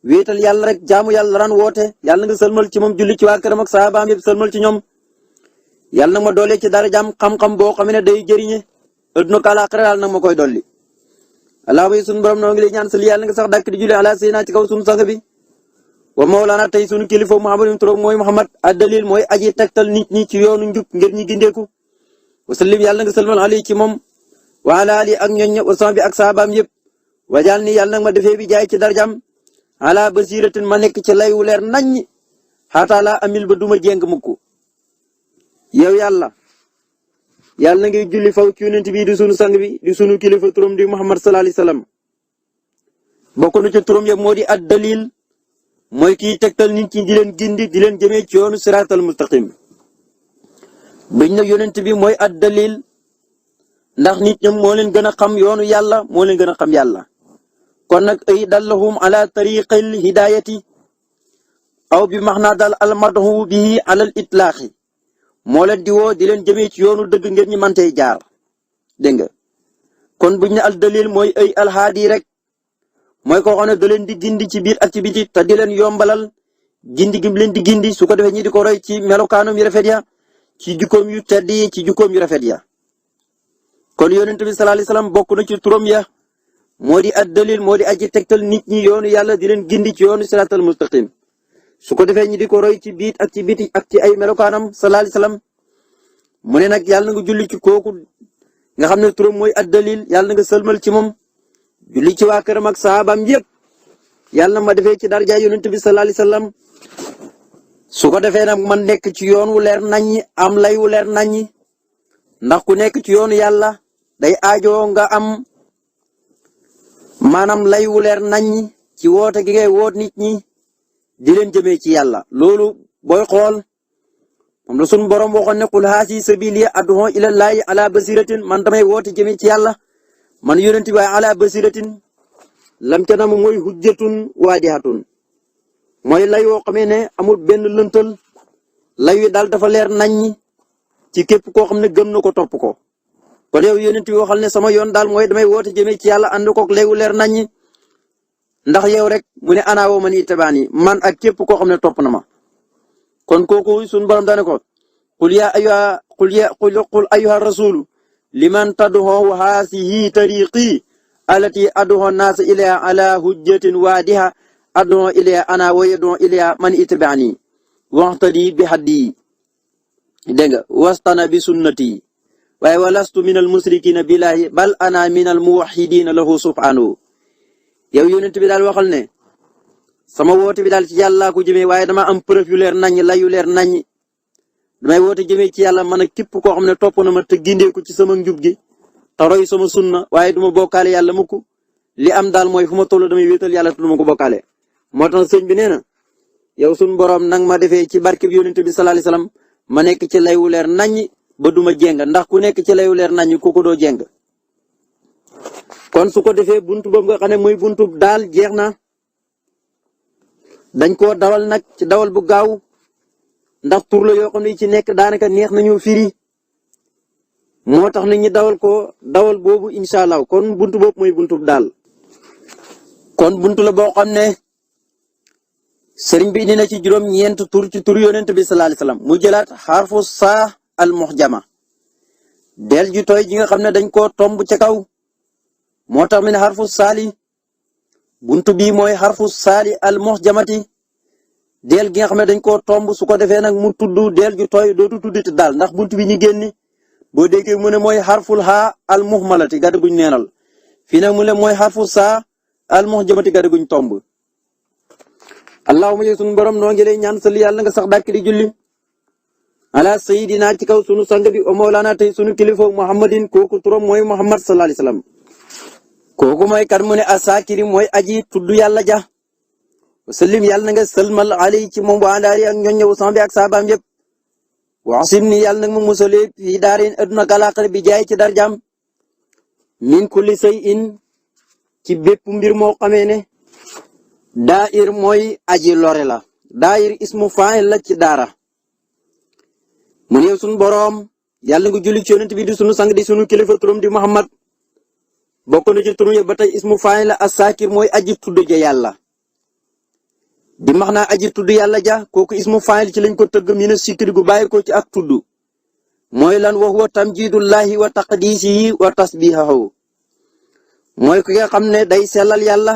A: wéetal yàlla rek jaamu yàlla la daan woote yàlla nga sëlmal ci moom julli ci waa këram ak saabaam yëpp sëlmal ci ñoom. yàlla nag ma doole ci dara jàmm xam-xam boo xam ne day jëriñe adduna ak àllaaxira yàlla nag ma koy dolli. allahumma sunu borom noo ngi lay ñaan sali yàlla nga sax dàkk di julli ala sayyidina ci kaw sunu sang bi wa mawlana tey sunu kilifa Muhammadin turam mooy Muhammad ad-dalil mooy aji tegtal nit ñi ci yoonu njub ngir ñi gindeeku wa sallim yàlla nga sëlmal ali ci moom wa ala ali ak ñoñ wa sama bi ak saabaam yëpp wajaal ni yàlla nag ma defee bi jaay ci darjam ala basiratin ma nekk ci lay wu leer naññ xaataa laa amil ba duma jéng mukk yow yàlla na ngay julli faw ci yonent bi di sunu sang bi di sunu kilifa turam di Muhammad sallallahu alayhi wasallam bokk na ci turam yëpp moo di ad dalil mooy kiy tegtal nit ñi di leen gindi di leen jëmee ci yoonu siraatal mustaqim biñ na yonent bi mooy ad dalil ndax nit ñoom moo leen gën a xam yoonu yàlla moo leen gën a xam yàlla kon nag ay dallahum ala tariqil hidayati aw bi maxnaa dal al madhu bihi ala al itlaqi moo leen di woo di leen jëmee ci yoonu dëgg ngeen ñi mantey jaar dégg nga kon buñ ne al dalil mooy ay alhaadi rek mooy koo xam ne da leen di gindi ci biir ak ci biti te di leen yombalal gindi gi leen di gindi su ko defee ñi di ko roy ci melokaanam yu rafet ya ci jukkoom yu tedd yi ci jukkoom yu rafet ya kon yonent bi sallallahu alayhi wasallam bokk na ci turam ya moo di ad dalil moo di aji tegtal nit ñi yoonu yàlla di leen gindi ci yoonu siraatal mustaqim su ko defee ñi di ko roy ci biit ak ci biti ak ci ay melokaanam sallallahu alayhi wasallam mu ne nag yàlla na nga julli ci kooku nga xam ne turam mooy ad dalil yàlla na nga sëlmal ci moom julli ci waa këram ak saabaam yëpp yàlla na ma defee ci darja yonent bi sallallahu alayhi wasallam su ko defee nag man nekk ci yoon wu leer naññi am lay wu leer naññi ndax ku nekk ci yoonu yàlla day aajoo nga am maanaam lay wu leer naññi ci woote gi ngay woot nit ñi di leen jëmee ci yàlla loolu booy xool moom la sunu borom waxoon ne qul haasi sabili ad'u ila llahi ala basiratin man damay woote jëmee ci yàlla man yonent bi ala basiratin lam ca nam mooy hujjatun waadihatun mooy lay woo xamee ne amul benn lëntal lay wi daal dafa leer naññi ci képp koo xam ne gëm na ko topp ko kon yow yonent bi waxal ne sama yoon daal mooy damay woote jëmee ci yàlla ànd koog lay wu leer naññi ndax yow rek mu ne ana woo man ittabaani man ak képp koo xam ne topp na ma kon kooku sunu borom daane ko qul ayyuha rasulu liman tad'u haasihi tariqi allati ad'u an-naasa ilayha ala hujjatin waadiha ad'u ilayha ana wa yad'u ilayha man ittabaani waqtadi bi haddi dégg nga wastana bi sunnati waaye walastu minal musrikina billahi bal ana minal muwahhidina lahu subhanahu yow yonent bi daal waxal ne sama woote bi daal ci yàlla ko jëmee waaye dama am preuve yu leer naññ la yu leer naññ damay woote jëmee ci yàlla man ak képp koo xam ne topp na ma te gindeeku ci sama njub gi te roy sama sunna waaye duma bokkaale yàlla mukk li am daal mooy fu ma toll damay wéetal yàlla te duma ko bokkaale moo tax sëñ bi nee na yow sunu borom nang ma defee ci barke bi yonent bi sallallahu alayhi wasallam ma nekk ci lay wu leer naññ ba duma jéng ndax ku nekk ci lay wu leer naññ kooku doo jéng kon su ko defee buntu boobu nga xam ne mooy buntu daal jeex na dañ koo dawal nag ci dawal bu gaaw ndax tur la yoo xam ne ci nekk daanaka neex nañu firi moo tax nit ñi dawal ko dawal boobu incha allah kon buntu boobu mooy buntu daal. kon buntu la boo xam ne sëriñ bi indi na ci juróom-ñeent tur ci tur yonent bi sallallahu alayhi wasallam mu jëlaat xarfu saa al muhjama del ju tooy ji nga xam ne dañ koo tomb ca kaw moo tax mi ne xarfu saali buntu bii mooy xarfu saali al muhjamati del gi nga xam ne dañ koo tomb su ko defee nag mu tudd del ju tooy dootu tudditi daal ndax buntu bi ñu génni boo déggee mu ne mooy xarful xaa al muhmalati gàddu guñ neenal fii nag mu ne mooy xarfu saa al muhjamati gàddu guñ tomb. allahumma sunu borom noo ngi lay ñaan salli yàlla nga sax dàkk di julli ala sayidina ci kaw sunu sang bi o mawlana tey sunu kilifa muhammadin kooku turam mooy muhammad sallallahu alayhi wasallam kooku mooy kan mu ne asakiri mooy aji tudd yàlla ja sallim yàlla na nga sëlmal alay ci moom waa daari ak ñoñ ñëw sama bi ak saabaam yëpp waxsim ni yàlla nag ma musalee fii daarin aduna kalaaxar bi jaay ci darjam min kulli say in ci bépp mbir moo xamee ne daayir mooy aji lore la daayir ismu fa'il la ci daara mu ne sunu boroom yàlla nga julli ci yonent bi di sunu sang di sunu kilifa turam di Muhammad bokk na ci turu ba tey ismu fa'il la as-sakir mooy aji tudd ja yàlla di max naa aji tudd yàlla ja kooku ismu fa'il ci lañ ko tëgg mina sikri gu bàyyi ko ci ak tudd mooy lan wa huwa tamjidullahi wa taqdisihi wa tasbihahu mooy ki nga xam ne day sellal yàlla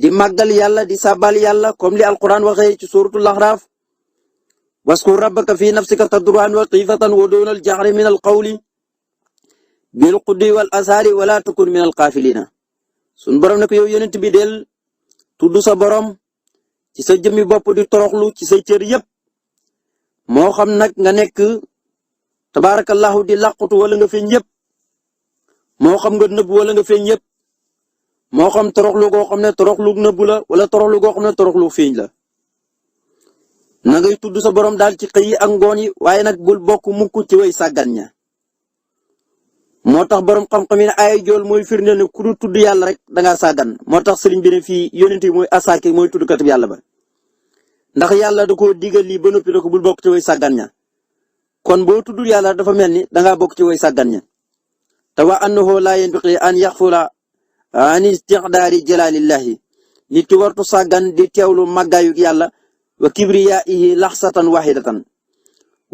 A: di màggal yàlla di sabal yàlla comme li alquran waxee ci suratul Ahraaf waskur rabbaka fi nafsika tadarruan wa xiifatan wa doonal jahri min alqawli bil qudwi wal asari wala takun min alqaafilina sun borom ne ko yow yonent bi del tudd sa borom ci sa jëmmi bopp di toroxlu ci say cër yépp moo xam nag nga nekk tabaarakallahu di làqutu wala nga feeñ yépp moo xam nga nëbb wala nga feeñ yépp moo xam toroxlu goo xam ne toroxlu nëbbu la wala toroxlu goo xam ne toroxlu feeñ la na ngay tudd sa borom daal ci xëy yi ak ngoon yi waaye nag bul bokk mukk ci way sàggan ña moo tax borom xam-xam yi ne ay jool mooy firnde ne ku du tudd yàlla rek dangaa sàggan moo tax sëriñ bi ne fii yonent yi mooy asaaki mooy tuddkat bi yàlla ba ndax yàlla da koo digal lii ba noppi da ko bul bokk ci way sàggan ña kon boo tuddul yàlla dafa mel ni dangaa bokk ci way sàggan ña te wa annahu la yanbaghi an yaxfula an istiqdaari jalaalillahi nit ki wartu sàggan di teewlu màggaayug yàlla wa kibriyaihi laxsatan wahidatan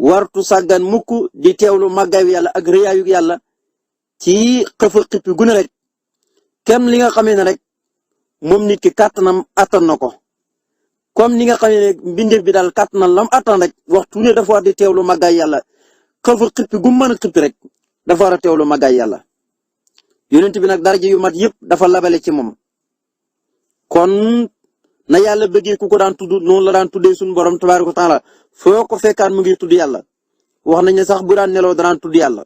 A: wartu sàggan mukk di teewlu màggaayu yàlla ak rëyaayug yàlla ci xëfa xippi gune rek kem li nga xamee ne rek moom nit ki kàttanam attan na ko comme ni nga xamee ne mbindeef bi daal kàttanam lam attan rek waxtu ne dafa war di teewlu màggaay yàlla xëfa xippi gu mën a xippi rek dafa war a teewlu màggaay yàlla yonent bi nag daraja yu mat yëpp dafa labale ci moom kon na yàlla bëggee ku ko daan tudd noonu la daan tuddee suñu borom tabaaraka wa taala foo ko fekkaan mu ngi tudd yàlla wax nañ ne sax bu daan nelaw danaan tudd yàlla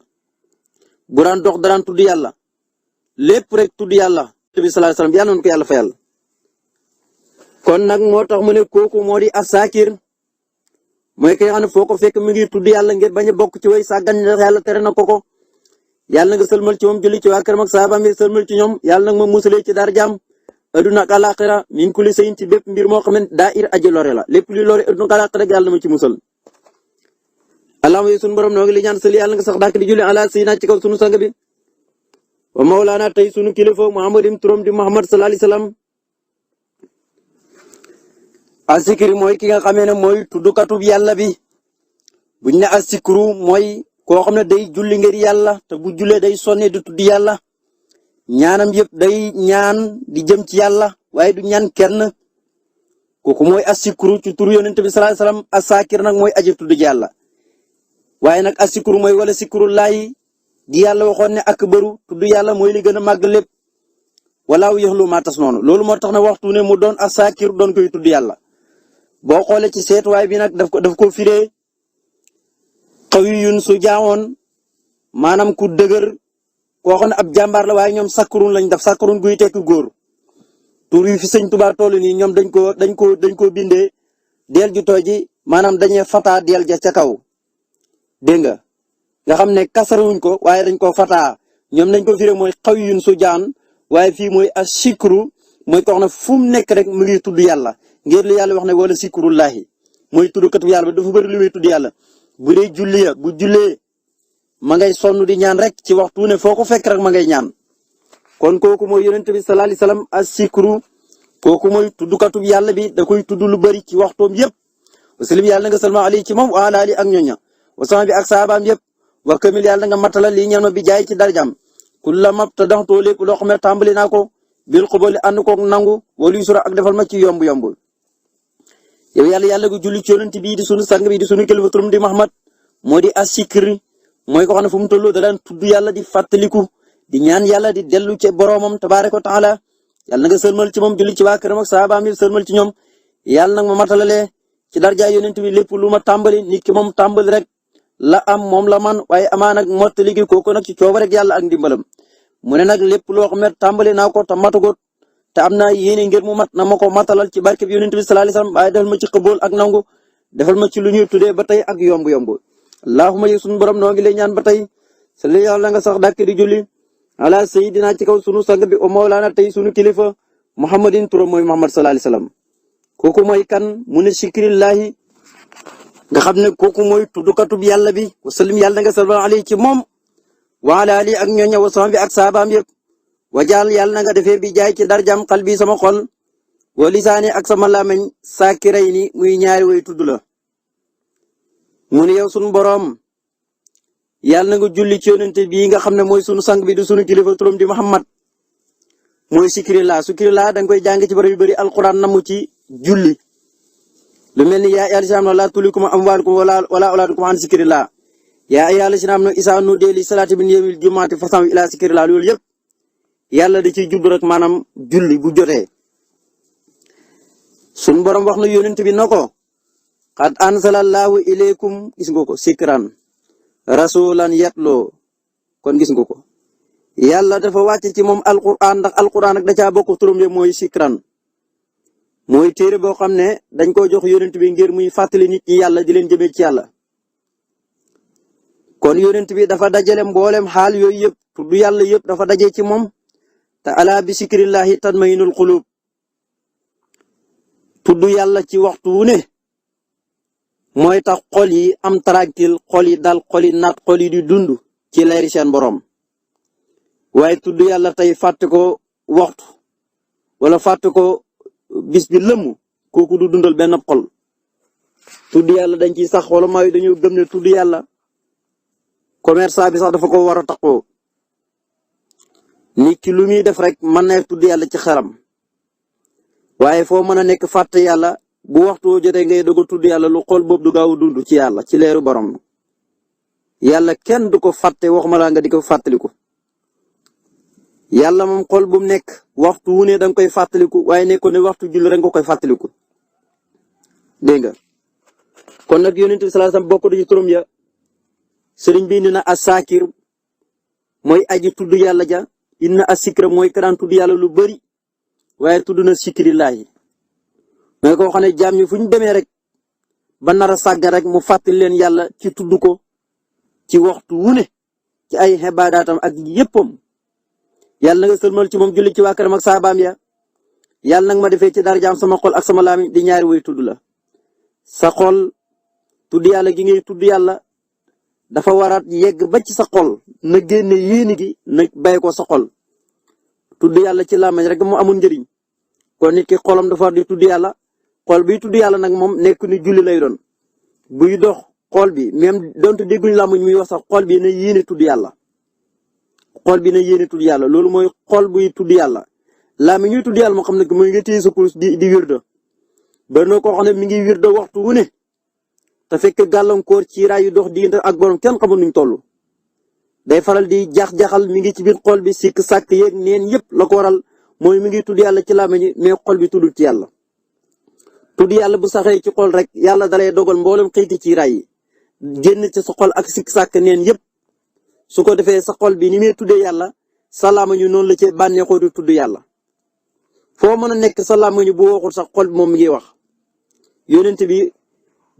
A: bu daan dox danaan tudd yàlla lépp rek tudd yàlla bi sallallahu alayhi wasallam yàlla na ko yàlla fayal kon nag moo tax mu ne kooku moo di as-saakir mooy ki nga xam ne foo ko fekk mu ngi tudd yàlla ngir bañ a bokk ci way sàggan ndax yàlla tere na ko yàlla na nga sëlmal ci moom julli ci waa këram ak saabaam yi sëlmal ci ñoom yàlla nag ma musalee ci darjaam aduna ak alaxira min kulli sayin ci bépp mbir moo xam ne daa'ir aji lore la lépp luy lore aduna ak alaxira yàlla na ma ci musal allahumma sunu borom noo ngi li ñaan sëli yàlla nga sax dàkk di julli ala sayyidina ci kaw sunu sang bi wa mawlaana tey sunu kilifa muhammadin turam di muhammad sallallahu alayhi wasallam asikiri mooy ki nga xamee ne mooy tuddukatub yàlla bi buñ ne asikru mooy koo xam ne day julli ngir yàlla te bu jullee day sonne di tudd yàlla ñaanam yëpp day ñaan di jëm ci yàlla waaye du ñaan kenn kooku mooy asikru ci turu yonent bi sallallahu alayhi wasallam asakir nag mooy aji tudd yàlla waaye nag asikru mooy wala sikrullahi di yàlla waxoon ne akbaru tudd yàlla mooy li gën a màgg lépp walaaw yaxlu maa tas noonu loolu moo tax ne waxtu ne mu doon asakir doon koy tudd yàlla boo xoolee ci seetuwaay bi nag daf ko firee xawiyun su jaawoon maanaam ku dëgër koo xam ne ab jàmbaar la waaye ñoom sakkurun lañ def sakkurun guy tekki góor tur yi fi sëñ Tuubaa toll nii ñoom dañ ko bindee deel ju tooy ji maanaam dañuy fataa deel ja ca kaw dégg nga xam ne kasaruñ ko waaye dañ ko fataa ñoom dañ ko firé mooy xawiyun su jaan waaye fii mooy asikru mooy ko wax ne fu mu nekk rek mu ngi tudd yàlla ngir li yàlla wax ne wala sikrullahi mooy tuddkatu yàlla ba dafa bëri lu muy tudd yàlla bu dee julli ya bu jullee ma ngay sonn di ñaan rek ci waxtu ne foo ko fekk rek ma ngay ñaan kon kooku mooy yonent bi sallallahu alayhi wasallam asikru kooku mooy tuddkatu yàlla bi da koy tudd lu bëri ci waxtoom yëpp waslim yàlla nga salma ali ci moom wa ala ali ak ñoña wasama bi ak saabaam yëpp wa kamil yàlla nga matala lii ñaan ma bi jaay ci darjam kulla mabtadaxtoo lépp loo xam ne tàmbali naa ko bil xubali ànd koog nangu wala yusra ak defal ma ci yomb-yomb yow yàlla gu julli ci yonent bii di sunu sang bi di sunu kilifa turam di Muhammad moo di asikri mooy ko xam ne fu mu toll da daan tudd yàlla di fàttaliku di ñaan yàlla di dellu ci boromam tabaaraka wa taala yàlla na nga sëlmal ci moom julli ci waa këram ak saabaam yi sëlmal ci ñoom yàlla nag ma matalalee ci darja yonent bi lépp lu ma tàmbali nit ki moom tàmbali rek la am moom la man waaye amaa nag mottali gi kooku nag ci cooba rek yàlla ak ndimbalam mu ne nag lépp loo xam ne tàmbali naa ko te matagot te am naa yéene ngir mu mat na ma ko matalal ci barke bi yonent bi sallallahu alayhi wasallam waaye defal ma ci xëbool ak nangu defal ma ci lu ñuy tuddee ba tey ak yomb-yomb allahumma yi sunu borom noo ngi lay ñaan ba tey salli yàlla nga sax dàkk di julli ala sayidina ci kaw sunu sang bi o mawlaana tey sunu kilifa muhammadin turam mooy muhammad sallallahu alayhi wasallam kooku mooy kan mu ne sikrillahi nga xam ne kooku mooy tuddukatub yàlla bi wasallim yàlla nga sallallahu alayhi ci moom wa ala ali ak ñooña wa sama bi ak saabaam yëpp wajaal yàlla na nga defee bi jaay ci darjam xal bi sama xol wa lisaani ak sama làmmiñ saakiray ni muy ñaari way tudd la mu ne yow sunu boroom yàlla na nga julli ci yonente bii nga xam ne mooy sunu sang bi di sunu kilifa turam di Muhammad mooy sikrillah sikrillah da nga koy jàng ci bari yu bëri alquran namu ci julli lu mel ni yaa ayyuhal lazina aamanu laa tulhikum amwaalukum wala awlaadukum an zikrillah yaa ayyuhal lazina aamanu izaa nuudiya lis-salaati min yawmil jumu'ati fas'aw ilaa zikrillah loolu yëpp yàlla da ciy jublu rek maanaam julli bu jotee sunu borom wax na yonent bi na ko qad anzalallahu ilaykum gis nga ko sikran rasulan yatloo kon gis nga ko yàlla dafa wàcc ci moom alquran ndax alquran ak da caa bokk turam yëpp mooy sikran mooy téere boo xam ne dañ ko jox yonent bi ngir muy fàttali nit ñi yàlla di leen jëmee ci yàlla kon yonent bi dafa dajale mboolem xaal yooyu yëpp tudd yàlla yëpp dafa daje ci moom te ala bi sikrillahi tatmainul qulub tudd yàlla ci waxtu wu ne mooy tax xol yi am tranquille xol yi dal xol yi naat xol yi di dund ci leeri seen borom waaye tudd yàlla tey fàtte ko waxtu wala fàtte ko bis bi lëmm kooku du dundal benn xol tudd yàlla dañ ciy sax wala maa yi dañoo gëm ne tudd yàlla commerçant bi sax dafa ko war a taxoo nit ki lu muy def rek mën na tudd yàlla ci xaram waaye foo mën a nekk fàtte yàlla bu waxtu woo jotee ngay doog a tudd yàlla lu xol boobu du gaaw a dund ci yàlla ci leeru borom yàlla kenn du ko fàtte waxuma laa nga di ko fàttaliku yàlla moom xol bu mu nekk waxtu wu ne danga koy fàttaliku waaye nekkoon ne waxtu julli rek nga koy fàttaliku dégg nga kon nag yonent bi sallallahu alayhi wasallam bokk ci turam ya sëriñ bi indi na asakir mooy aji tudd yàlla ja inna asikra mooy ka daan tudd yàlla lu bari waaye tudd na sikrillahi mais koo xam ne jaam ñi fu ñu demee rek ba nar a sàggan rek mu fàttali leen yàlla ci tudd ko ci waxtu wu ne ci ay xibaadaatam ak yéppam yàlla na nga sëlmal ci moom julli ci waa këram ak saabaam ya yàlla nag ma defee ci darajaam sama xol ak sama laami di ñaari way tudd la sa xol tudd yàlla gi ngay tudd yàlla dafa waraat yegg ba ci sa xol na génne yéeni gi na bay ko sa xol tudd yàlla ci làmmiñ rek mu amul njëriñ kon nit ki xolam dafa war di tudd yàlla xol biy tudd yàlla nag moom nekk ni julli lay doon buy dox xol bi même donte dégguñ làmmiñ muy wax sax xol bi na yéene tudd yàlla xol bi na yéene tudd yàlla loolu mooy xol buy tudd yàlla làmmiñ ñuy tudd yàlla moo xam ne mooy nga téye sa kurus di wirda bari na koo xam ne mi ngi wirda waxtu wu ne te fekk gàllankoor ci raay yu dox diggante ak borom kenn xamul nuñ toll day faral di jax-jaxal mi ngi ci biir xol bi sikk sàkk yeeg neen yëpp la ko waral mooy mi ngi tudd yàlla ci làmmiñ mais xol bi tuddul ci yàlla tudd yàlla bu saxee ci xol rek yàlla dalay dogal mboolem xëyti ci raay yi génn ci sa xol ak sikk sàkk neen yëpp su ko defee sa xol bi ni muy tuddee yàlla sa làmmiñ noonu la ci bànneexoo di tudd yàlla foo mën a nekk sa làmmiñ bu waxul sax xol bi moom mi ngi wax yonent bi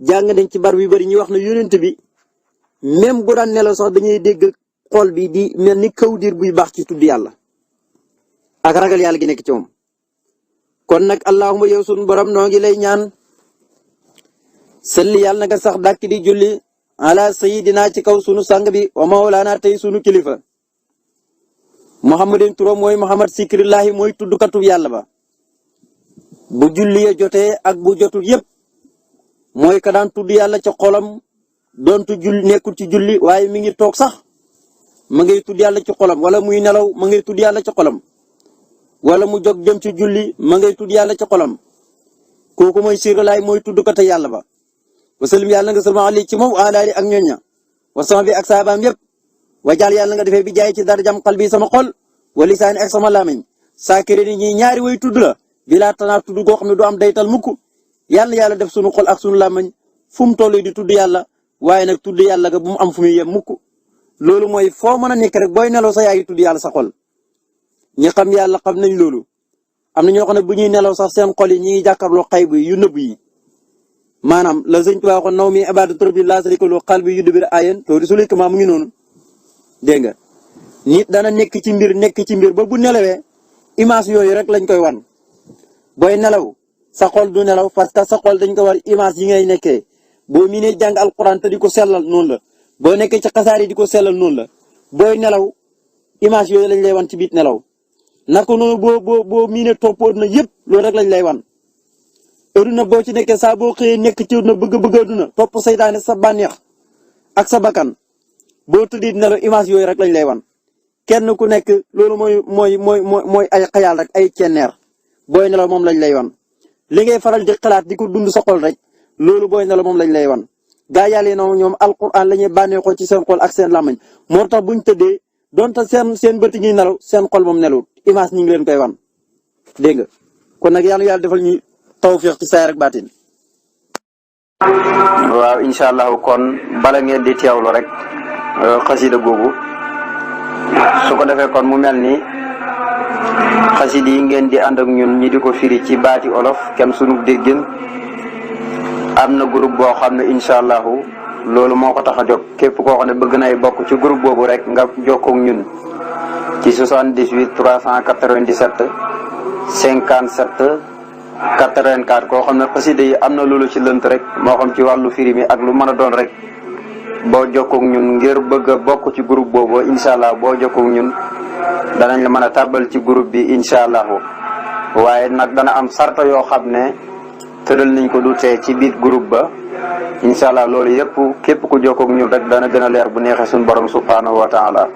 A: jàng nañ ci bar bi bari ñuy wax ne yonent bi même bu daan nelaw sax dañuy dégg xol bi di mel ni kaw diir buy baax ci tudd yàlla ak ragal yàlla gi nekk ci moom kon nag allahumma yow sunu borom noo ngi lay ñaan salli yàlla na nga sax dàkk di julli ala sayidina ci kaw sunu sang bi wa mawlaana tey sunu kilifa muhammadin turam mooy muhammad sikrillahi mooy tuddkatu yàlla ba bu julli ya jotee ak bu jotul yépp mooy ka daan tudd yàlla ca xolam doontu julli nekkul ci julli waaye mi ngi toog sax ma ngay tudd yàlla ci xolam wala muy nelaw ma ngay tudd yàlla ci xolam wala mu jóg jëm ci julli ma ngay tudd yàlla ci xolam kooku mooy siralaay mooy tuddkatu yàlla ba wasallim yàlla nga salma ali ci moom alaali ak ñoñña wasama bi ak saabaam yépp wajaal yàlla nga defee bi jaay ci darajam xal bi sama xol wa lisaani ak sama lamiñ saakiri ni ñi ñaari way tudd la bilaa tanaa tudd goo xam ne du am daytal mukk yàlla def sunu xol ak sunu lamiñ fu mu toll di tudd yàlla waaye nag tudd yàlla ga bu mu am fu muy yem mukk loolu mooy foo mën a nekk rek booy nelaw sax yaa ngi tudd yàlla sa xol ñi xam yàlla xam nañ loolu am na ñoo xam ne bu ñuy nelaw sax seen xol yi ñi ngi jàkkaarloo xay bu yu nëbb yi maanaam la sëñ Tuubaa waxoon naw mi ibadatu rabbi laa sharika lahu xal bi yu dubir ayen to di sulika maa mu ngi noonu dégg nga nit dana nekk ci mbir ba bu nelawee image yooyu rek lañ koy wan booy nelaw sa xol du nelaw parce que sa xol dañ ko war image yi ngay nekkee boo miinee jàng alquran te di ko sellal noonu la boo nekkee ci xasaar yi di ko sellal noonu la booy nelaw image yooyu lañ lay wan ci biit nelaw naka noonu boo miinee topp na yëpp loolu rek lañ lay wan. aduna boo ci nekkee saa boo xëyee nekk ci aduna bëgg aduna topp saytaane sa bànneex ak sa bakkan boo tëddee nelaw image yooyu rek lañ lay wan kenn ku nekk loolu mooy ay xayaal rek ay cenneer booy nelaw moom lañ lay wan li ngay faral di xalaat di ko dund sa xol rek loolu booy nelaw moom lañ lay wan gaa yàlla yi noonu ñoom alquran la ñuy bànneexoo ci seen xol ak seen làmmañ moo tax buñ tëddee donte seen bëti ñuy nelaw seen xol moom nelawut image ñu ngi leen koy wan dégg nga kon nag yàlla defal ñu tawfiq ci saay rek baatin. waaw incha allahu kon bala ngeen di teewlu rek xasida googu su ko defee kon mu mel ni xasida yi ngeen di ànd ak ñun ñi di ko firi ci baati olof kem sunu déggin am na groupe boo xam ne incha allahu loolu moo ko tax a jóg képp koo xam ne bëgg nay bokk ci groupe boobu rek nga jokkoo ak ñun ci 78 397 57 84 koo xam ne xasida yi am na loolu ci lënt rek moo xam ci wàllu firi mi ak lu mën a doon rek boo jokkoog ñun ngir bëgg a bokk ci groupe boobu incha allah boo jokkoog ñun danañ la mën a tàbbal ci groupe bi incha allahu waaye nag dana am sarta yoo xam ne tëral nañ ko du tee ci biir groupe ba incha allah loolu yëpp képp ku jokkoog ñun rek dana gën a leer bu neexee suñu borom subhanahu wa taala